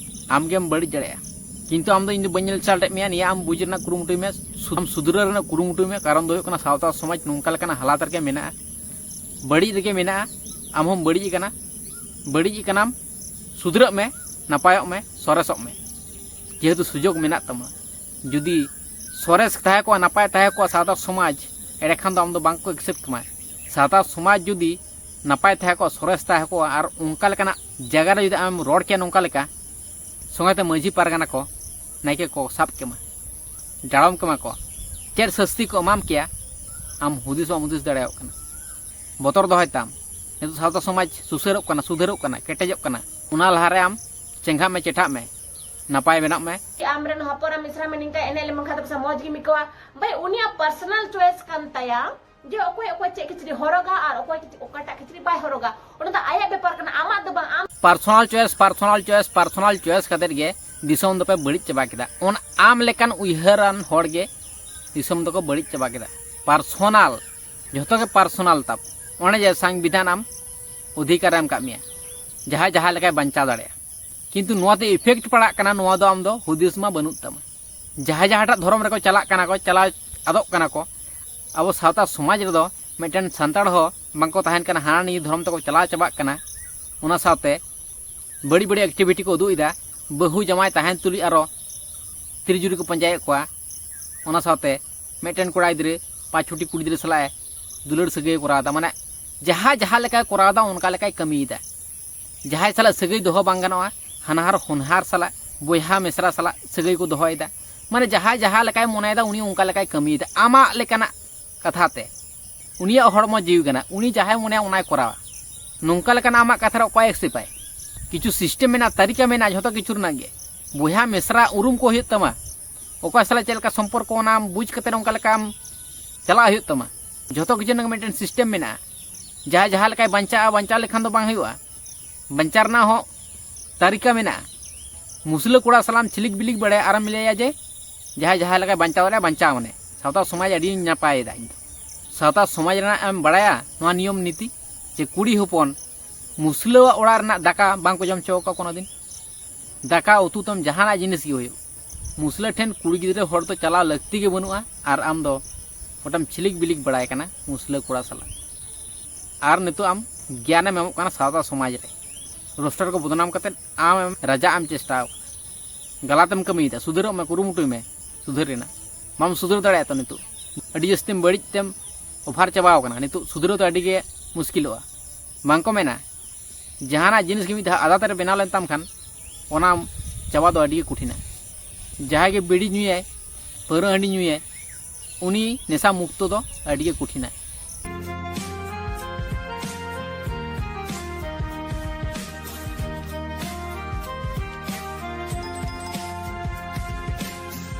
ᱟᱢᱜᱮᱢ ᱵᱟᱹᱲᱤᱡ ᱫᱟᱲᱮᱭᱟᱜᱼᱟ᱾ ᱠᱤᱱᱛᱩ ᱟᱢ ᱫᱚ, ᱤᱧ ᱫᱚ ᱵᱟᱹᱧ ᱧᱮᱞ ᱪᱟᱞ ᱢᱮᱭᱟ, ᱱᱤᱭᱟᱹ ᱟᱢ ᱵᱩᱡᱽ ᱨᱮᱱᱟᱜ ᱠᱩᱨᱩᱢᱩᱴᱩᱭ ᱢᱮ, ᱥᱩ-, ᱟᱢ ᱥᱩᱫᱷᱨᱟᱹᱣ ᱨᱮᱱᱟᱜ ᱠᱩᱨᱩᱢᱩᱴᱩᱭ ᱢᱮ᱾ ᱠᱟᱨᱚᱱ ᱫᱚ ᱦᱩᱭᱩᱜ ᱠᱟᱱᱟ, ᱥᱟᱶᱛᱟ ᱥᱚᱢᱟᱡᱽ ᱱᱚᱝᱠᱟ ᱞᱮᱠᱟᱱᱟᱜ ᱦᱟᱞᱟᱛ ᱨᱮᱜᱮ ᱢᱮᱱᱟᱜᱼᱟ, ᱵᱟᱹᱲᱤᱡ ᱨᱮᱜᱮ ᱢᱮᱱᱟᱜᱼᱟ᱾ ᱟᱢ ᱦᱚᱸᱢ ᱵᱟᱹᱲᱤᱡ ᱟᱠᱟᱱᱟ, ᱵᱟᱹᱲᱤᱡ ᱟᱠᱟᱱᱟᱢ᱾ ᱥᱩᱫᱷᱨᱟᱹᱜ ᱢᱮ, ᱱᱟᱯᱟᱭᱚᱜ ᱢᱮ, ᱥᱚᱨᱮᱥᱚᱜ ᱢᱮ, ᱡᱮᱦᱮᱛᱩ ᱥᱩᱡᱳᱜᱽ ᱢᱮᱱᱟᱜ ᱛᱟᱢᱟ᱾ ᱡᱩᱫᱤ ᱥᱚᱨᱮᱥ ᱛᱟᱦᱮᱸ ᱠᱚᱜᱼᱟ, ᱱᱟᱯᱟᱭ ᱛᱟᱦᱮᱸ ᱠᱚᱜᱼᱟ ᱥᱟᱶᱛᱟ ᱥᱚᱢᱟᱡᱽ, ᱮᱸᱰᱮᱠᱷᱟᱱ ᱫᱚ ᱟᱢ ᱫᱚ ᱵᱟᱝ ᱠᱚ accept ᱠᱮᱢᱟ᱾ ᱥᱟᱶᱛᱟ ᱥᱚᱢᱟᱡᱽ ᱡᱩᱫᱤ ᱱᱟᱯᱟᱭ ᱛᱟᱦᱮᱸ ᱠᱚᱜᱼᱟ, ᱥᱚᱨᱮᱥ ᱛᱟᱦᱮᱸ ᱠᱚᱜᱼᱟ, ᱟᱨ ᱚᱱᱠᱟ ᱞᱮᱠᱟᱱᱟᱜ ᱡᱟᱭᱜᱟ ᱨᱮ ᱡᱩᱫᱤ ᱟᱢᱮᱢ ᱨᱚᱲ ᱠᱮᱭᱟ ᱱᱚᱝᱠᱟ ᱞᱮᱠᱟ, ᱥᱚᱸᱜᱮ ᱛᱮ ᱢᱟᱹᱡᱷᱤ ᱯᱟᱨᱜᱟᱱᱟ ᱠᱚ, ᱱᱟᱭᱠᱮ ᱠᱚ ᱥᱟᱵ ᱠᱮᱢᱟ, ᱰᱟᱲᱚᱢ ᱠᱮᱢᱟ ᱠᱚ, ᱪᱮᱫ ᱥᱟᱹᱥᱛᱤ ᱠᱚ ᱮᱢᱟᱢ ᱠᱮᱭᱟ, ᱟᱢ ᱦᱩᱫᱤᱥ ᱵᱟᱢ ᱦᱩᱫᱤᱥ ᱫᱟᱲᱮᱭᱟᱜ ᱠᱟᱱᱟ᱾ ᱵᱚᱛᱚᱨ ᱫᱚᱦᱚᱭ ᱛᱟᱢ᱾ ᱱᱤᱛᱚᱜ ᱥᱟᱶᱛᱟ ᱥᱚᱢᱟᱡᱽ ᱥᱩᱥᱟᱹᱨᱚᱜ ᱠᱟᱱᱟ, ᱥᱩᱫᱷᱟᱹᱨᱚᱜ ᱠᱟᱱᱟ, ᱠᱮᱴᱮᱡᱚᱜ ᱠᱟᱱᱟ᱾ ᱚᱱᱟ ᱞᱟᱦᱟᱨᱮ ᱟᱢ ᱪᱮᱸᱜᱷᱟᱜ ᱢᱮ, ᱪᱮᱴᱷᱟᱜ ᱢᱮ, ᱱᱟᱯᱟᱭ ᱵᱮᱱᱟᱜ ᱢᱮ᱾ ᱟᱢᱨᱮᱱ ᱦᱚᱯᱚᱱ ᱮᱨᱟ ᱢᱤᱥᱨᱟ ᱢᱮ ᱱᱤᱝᱠᱟ ᱮᱱᱮᱡ ᱞᱮᱢᱱᱠᱷᱟᱱ ᱫᱚ ᱯᱟᱥᱮ ᱢᱚᱡᱽ ᱜᱮᱢ ᱟᱹᱭᱠᱟᱹᱣᱟ᱾ ᱵᱷᱟᱭ, ᱩᱱᱤᱭᱟᱜ personal choice ᱠᱟᱱ ᱛᱟᱭᱟ ᱡᱮ ᱚᱠᱚᱭ ᱚᱠᱚᱭ ᱪᱮᱫ ᱠᱤᱪᱨᱤᱡ ᱦᱚᱨᱚᱜᱟ ᱟᱨ ᱚᱠᱚᱭ ᱠᱤᱪᱨᱤᱡ, ᱚᱠᱟᱴᱟᱜ ᱠᱤᱪᱨᱤᱡ ᱵᱟᱭ ᱦᱚᱨᱚᱜᱟ, ᱚᱱᱟ ᱫᱚ ᱟᱭᱟᱜ ᱵᱮᱯᱟᱨ ᱠᱟᱱᱟ, ᱟᱢᱟᱜ ᱫᱚ ᱵᱟᱝ᱾ ᱟᱢ personal choice, personal choice, personal choice ᱠᱟᱛᱮᱫ ᱜᱮ ᱫᱤᱥᱚᱢ ᱫᱚᱯᱮ ᱵᱟᱹᱲᱤᱡ ᱪᱟᱵᱟ ᱠᱮᱫᱟ᱾ ᱚᱱ-, ᱟᱢ ᱞᱮᱠᱟᱱ ᱩᱭᱦᱟᱹᱨᱟᱱ ᱦᱚᱲ ᱜᱮ ᱫᱤᱥᱚᱢ ᱫᱚᱠᱚ ᱵᱟᱹᱲᱤᱡ ᱪᱟᱵᱟ ᱠᱮᱫᱟ᱾ Personal, ᱡᱷᱚᱛᱚ ᱜᱮ personal ᱛᱟᱢ᱾ ᱚᱱᱮ ᱡᱮ ᱥᱚᱝᱵᱤᱫᱷᱟᱱ ᱟᱢ ᱚᱫᱷᱤᱠᱟᱨ ᱮ ᱮᱢ ᱠᱟᱜ ᱢᱮᱭᱟ, ᱡᱟᱦᱟᱸᱭ ᱡᱟᱦᱟᱸ ᱞᱮᱠᱟᱭ ᱵᱟᱧᱪᱟᱣ ᱫᱟᱲᱮᱭᱟᱜᱼᱟ, ᱠᱤᱱᱛᱩ ᱱᱚᱣᱟ ᱛᱮ effect ᱯᱟᱲᱟᱜ ᱠᱟᱱᱟ, ᱱᱚᱣᱟ ᱫᱚ ᱟᱢ ᱫᱚ ᱦᱩᱫᱤᱥ ᱢᱟ ᱵᱟᱹᱱᱩᱜ ᱛᱟᱢᱟ᱾ ᱡᱟᱦᱟᱸᱭ ᱡᱟᱦᱟᱸᱴᱟᱜ ᱫᱷᱚᱨᱚᱢ ᱨᱮᱠᱚ ᱪᱟᱞᱟᱜ ᱠᱟᱱᱟ ᱠᱚ, ᱪᱟᱞᱟᱣ ᱟᱫᱚᱜ ᱠᱟᱱᱟ ᱠᱚ᱾ ᱟᱵᱚ ᱥᱟᱶᱛᱟ ᱥᱚᱢᱟᱡᱽ ᱨᱮᱫᱚ ᱢᱤᱫᱴᱮᱱ ᱥᱟᱱᱛᱟᱲ ᱦᱚᱸ ᱵᱟᱝᱠᱚ ᱛᱟᱦᱮᱱ ᱠᱟᱱᱟ, ᱦᱟᱱᱟ ᱱᱤᱭᱟᱹ ᱫᱷᱚᱨᱚᱢ ᱛᱮᱠᱚ ᱪᱟᱞᱟᱣ ᱪᱟᱵᱟᱜ ᱠᱟᱱᱟ᱾ ᱚᱱᱟ ᱥᱟᱶᱛᱮ ᱵᱟᱹᱲᱤᱡ ᱵᱟᱹᱲᱤᱡ activity ᱠᱚ ᱩᱫᱩᱜ ᱮᱫᱟ᱾ ᱵᱟᱹᱦᱩ ᱡᱟᱶᱟᱭ ᱛᱟᱦᱮᱱ ᱛᱩᱞᱩᱡ ᱟᱨᱚ ᱛᱤᱨᱤ ᱡᱩᱨᱤ ᱠᱚ ᱯᱟᱸᱡᱟᱭᱮᱫ ᱠᱚᱣᱟ᱾ ᱚᱱᱟ ᱥᱟᱶᱛᱮ ᱢᱤᱫᱴᱮᱱ ᱠᱚᱲᱟ ᱜᱤᱫᱽᱨᱟᱹ ᱯᱟᱸᱪ ᱪᱷᱚᱴᱤ ᱠᱩᱲᱤ ᱜᱤᱫᱽᱨᱟᱹ ᱥᱟᱞᱟᱜ ᱮ ᱫᱩᱞᱟᱹᱲ ᱥᱟᱹᱜᱟᱹᱭ ᱮ ᱠᱚᱨᱟᱣ ᱮᱫᱟ᱾ ᱢᱟᱱᱮ, ᱡᱟᱦᱟᱸ ᱡᱟᱦᱟᱸ ᱞᱮᱠᱟᱭ ᱠᱚᱨᱟᱣ ᱮᱫᱟ, ᱚᱱᱠᱟ ᱞᱮᱠᱟᱭ ᱠᱟᱹᱢᱤᱭᱮᱫᱟ᱾ ᱡᱟᱦᱟᱸᱭ ᱥᱟᱞᱟᱜ ᱥᱟᱹᱜᱟᱹᱭ ᱫᱚᱦᱚ ᱵᱟᱝ ᱜᱟᱱᱚᱜᱼᱟ, ᱦᱟᱱᱦᱟᱨ ᱦᱚᱧᱦᱟᱨ ᱥᱟᱞᱟᱜ, ᱵᱚᱭᱦᱟ ᱢᱤᱥᱨᱟ ᱥᱟᱞᱟᱜ ᱥᱟᱹᱜᱟᱹᱭ ᱠᱚ ᱫᱚᱦᱚᱭᱮᱫᱟ᱾ ᱢᱟᱱᱮ, ᱡᱟᱦᱟᱸᱭ ᱡᱟᱦᱟᱸ ᱞᱮᱠᱟᱭ ᱢᱚᱱᱮᱭᱮᱫᱟ, ᱩᱱᱤ ᱚᱱᱠᱟ ᱞᱮᱠᱟᱭ ᱠᱟᱹᱢᱤᱭᱮᱫᱟ᱾ ᱟᱢᱟᱜ ᱞᱮᱠᱟᱱᱟᱜ ᱠᱟᱛᱷᱟ ᱛᱮ, ᱩᱱᱤᱭᱟᱜ ᱦᱚᱲᱢᱚ ᱡᱤᱣᱤ ᱠᱟᱱᱟ, ᱩᱱᱤ ᱡᱟᱦᱟᱸᱭ ᱢᱚᱱᱮᱭᱟ ᱚᱱᱟᱭ ᱠᱚᱨᱟᱣᱟ᱾ ᱱᱚᱝᱠᱟ ᱞᱮᱠᱟᱱᱟᱜ ᱟᱢᱟᱜ ᱠᱟᱛᱷᱟ ᱨᱮ ᱚᱠᱚᱭ accept ᱟᱭ? ᱠᱤᱪᱷᱩ system ᱢᱮᱱᱟᱜᱼᱟ, ᱛᱟᱹᱨᱤᱠᱟ ᱢᱮᱱᱟᱜᱼᱟ ᱡᱷᱚᱛᱚ ᱠᱤᱪᱷᱩ ᱨᱮᱱᱟᱜ ᱜᱮ᱾ ᱵᱚᱭᱦᱟ ᱢᱤᱥᱨᱟ ᱩᱨᱩᱢ ᱠᱚ ᱦᱩᱭᱩᱜ ᱛᱟᱢᱟ, ᱚᱠᱚᱭ ᱥᱟᱞᱟᱜ ᱪᱮᱫ ᱞᱮᱠᱟ ᱥᱚᱢᱯᱚᱨᱠᱚ, ᱚᱱᱟ ᱟᱢ ᱵᱩᱡᱽ ᱠᱟᱛᱮ ᱚᱱᱠᱟ ᱞᱮᱠᱟ ᱟᱢ ᱪᱟᱞᱟᱜ ᱦᱩᱭᱩᱜ ᱛᱟᱢᱟ᱾ ᱡᱷᱚᱛᱚ ᱠᱤᱪᱷᱩ ᱨᱮᱱᱟᱜ ᱢᱤᱫᱴᱮᱱ system ᱢᱮᱱᱟᱜᱼᱟ᱾ ᱡᱟᱦᱟᱸᱭ ᱡᱟᱦᱟᱸ ᱞᱮᱠᱟᱭ ᱵᱟᱧᱪᱟᱜᱼᱟ, ᱵᱟᱧᱪᱟᱣ ᱞᱮᱠᱷᱟᱱ ᱫᱚ ᱵᱟᱝ ᱦᱩᱭᱩᱜᱼᱟ᱾ ᱵᱟᱧᱪᱟᱣ ᱨᱮᱱᱟᱜ ᱦᱚᱸ ᱛᱟᱹᱨᱤᱠᱟ ᱢᱮᱱᱟᱜᱼᱟ᱾ ᱢᱩᱥᱞᱟᱹ ᱠᱚᱲᱟ ᱥᱟᱞᱟᱜ ᱮᱢ ᱪᱷᱤᱞᱤᱠ ᱵᱤᱞᱤᱠ ᱵᱟᱲᱟᱭᱟ, ᱟᱨᱮᱢ ᱞᱟᱹᱭᱟ ᱡᱮ ᱡᱟᱦᱟᱸᱭ ᱡᱟᱦᱟᱸ ᱞᱮᱠᱟᱭ ᱵᱟᱧᱪᱟᱣ ᱫᱟᱲᱮᱭᱟᱜᱼᱟ, ᱵᱟᱧᱪᱟᱣ ᱢᱟᱱᱮ ᱥᱟᱶᱛᱟ ᱥᱚᱢᱟᱡᱽ ᱟᱹᱰᱤᱧ ᱱᱟᱯᱟᱭᱮᱫᱟ ᱤᱧ ᱫᱚ᱾ ᱥᱟᱶᱛᱟ ᱥᱚᱢᱟᱡᱽ ᱨᱮᱱᱟᱜ ᱮᱢ ᱵᱟᱲᱟᱭᱟ ᱱᱚᱣᱟ ᱱᱤᱭᱚᱢ ᱱᱤᱛᱤ, ᱡᱮ ᱠᱩᱲᱤ ᱦᱚᱯᱚᱱ ᱢᱩᱥᱞᱟᱹᱣᱟᱜ ᱚᱲᱟᱜ ᱨᱮᱱᱟᱜ ᱫᱟᱠᱟ ᱵᱟᱝ ᱠᱚ ᱡᱚᱢ ᱦᱚᱪᱚ ᱟᱠᱚᱣᱟ ᱠᱳᱱᱳ ᱫᱤᱱ᱾ ᱫᱟᱠᱟ ᱩᱛᱩ ᱛᱟᱢ ᱡᱟᱦᱟᱱᱟᱜ ᱡᱤᱱᱤᱥ ᱜᱮ ᱦᱩᱭᱩᱜ, ᱢᱩᱥᱞᱟᱹ ᱴᱷᱮᱱ ᱠᱩᱲᱤ ᱜᱤᱫᱽᱨᱟᱹ ᱦᱚᱲ ᱫᱚ ᱪᱟᱞᱟᱣ ᱞᱟᱹᱠᱛᱤ ᱜᱮ ᱵᱟᱹᱱᱩᱜᱼᱟ᱾ ᱟᱨ ᱟᱢ ᱫᱚ ᱜᱚᱴᱟᱢ ᱪᱷᱤᱞᱤᱠ ᱵᱤᱞᱤᱠ ᱵᱟᱲᱟᱭ ᱠᱟᱱᱟ ᱢᱩᱥᱞᱟᱹ ᱠᱚᱲᱟ ᱥᱟᱞᱟᱜ᱾ ᱟᱨ ᱱᱤᱛᱚᱜ ᱟᱢ ᱜᱮᱭᱟᱱᱮᱢ ᱮᱢᱚᱜ ᱠᱟᱱᱟ ᱥᱟᱶᱛᱟ ᱥᱚᱢᱟᱡᱽ ᱨᱮ, ᱨᱳᱥᱴᱟᱨ ᱠᱚ ᱵᱚᱫᱱᱟᱢ ᱠᱟᱛᱮ ᱟᱢ ᱨᱟᱡᱟ ᱮᱢ ᱪᱮᱥᱴᱟ ᱟᱠᱟᱫᱟ᱾ ᱜᱟᱞᱟᱛᱮᱢ ᱠᱟᱹᱢᱤᱭᱮᱫᱟ, ᱥᱩᱫᱷᱟᱹᱨᱚᱜ ᱢᱮ, ᱠᱩᱨᱩᱢᱩᱴᱩᱭ ᱢᱮ ᱥᱩᱫᱷᱟᱹᱨ ᱨᱮᱱᱟᱜ᱾ ᱵᱟᱢ ᱥᱩᱫᱷᱟᱹᱨ ᱫᱟᱲᱮᱭᱟᱜᱼᱟ ᱛᱚ ᱱᱤᱛᱚᱜ᱾ ᱟᱹᱰᱤ ᱡᱟᱹᱥᱛᱤᱢ ᱵᱟᱹᱲᱤᱡ ᱛᱮᱢ ᱚᱵᱷᱟᱨ ᱪᱟᱵᱟᱣ ᱟᱠᱟᱱᱟ, ᱱᱤᱛᱚᱜ ᱥᱩᱫᱷᱟᱹᱨᱚᱜ ᱫᱚ ᱟᱹᱰᱤ ᱜᱮ ᱢᱩᱥᱠᱤᱞᱚᱜᱼᱟ᱾ ᱵᱟᱝ ᱠᱚ ᱢᱮᱱᱟ, ᱡᱟᱦᱟᱱᱟᱜ ᱡᱤᱱᱤᱥ ᱜᱮ ᱢᱤᱫ ᱫᱷᱟᱣ ᱟᱫᱟᱛ ᱨᱮ ᱵᱮᱱᱟᱣ ᱞᱮᱱ ᱛᱟᱢ ᱠᱷᱟᱱ, ᱚᱱᱟ ᱪᱟᱵᱟ ᱫᱚ ᱟᱹᱰᱤ ᱜᱮ ᱠᱚᱴᱷᱤᱱᱟ᱾ ᱡᱟᱦᱟᱸᱭ ᱜᱮ ᱵᱤᱲᱤ ᱧᱩᱭᱟᱭ, ᱯᱟᱹᱣᱨᱟᱹ ᱦᱟᱺᱰᱤ ᱧᱩᱭᱟᱭ, ᱩᱱᱤ ᱱᱮᱥᱟ ᱢᱩᱠᱛᱚ ᱫᱚ ᱟᱹᱰᱤ ᱜᱮ ᱠᱚᱴᱷᱤᱱᱟ᱾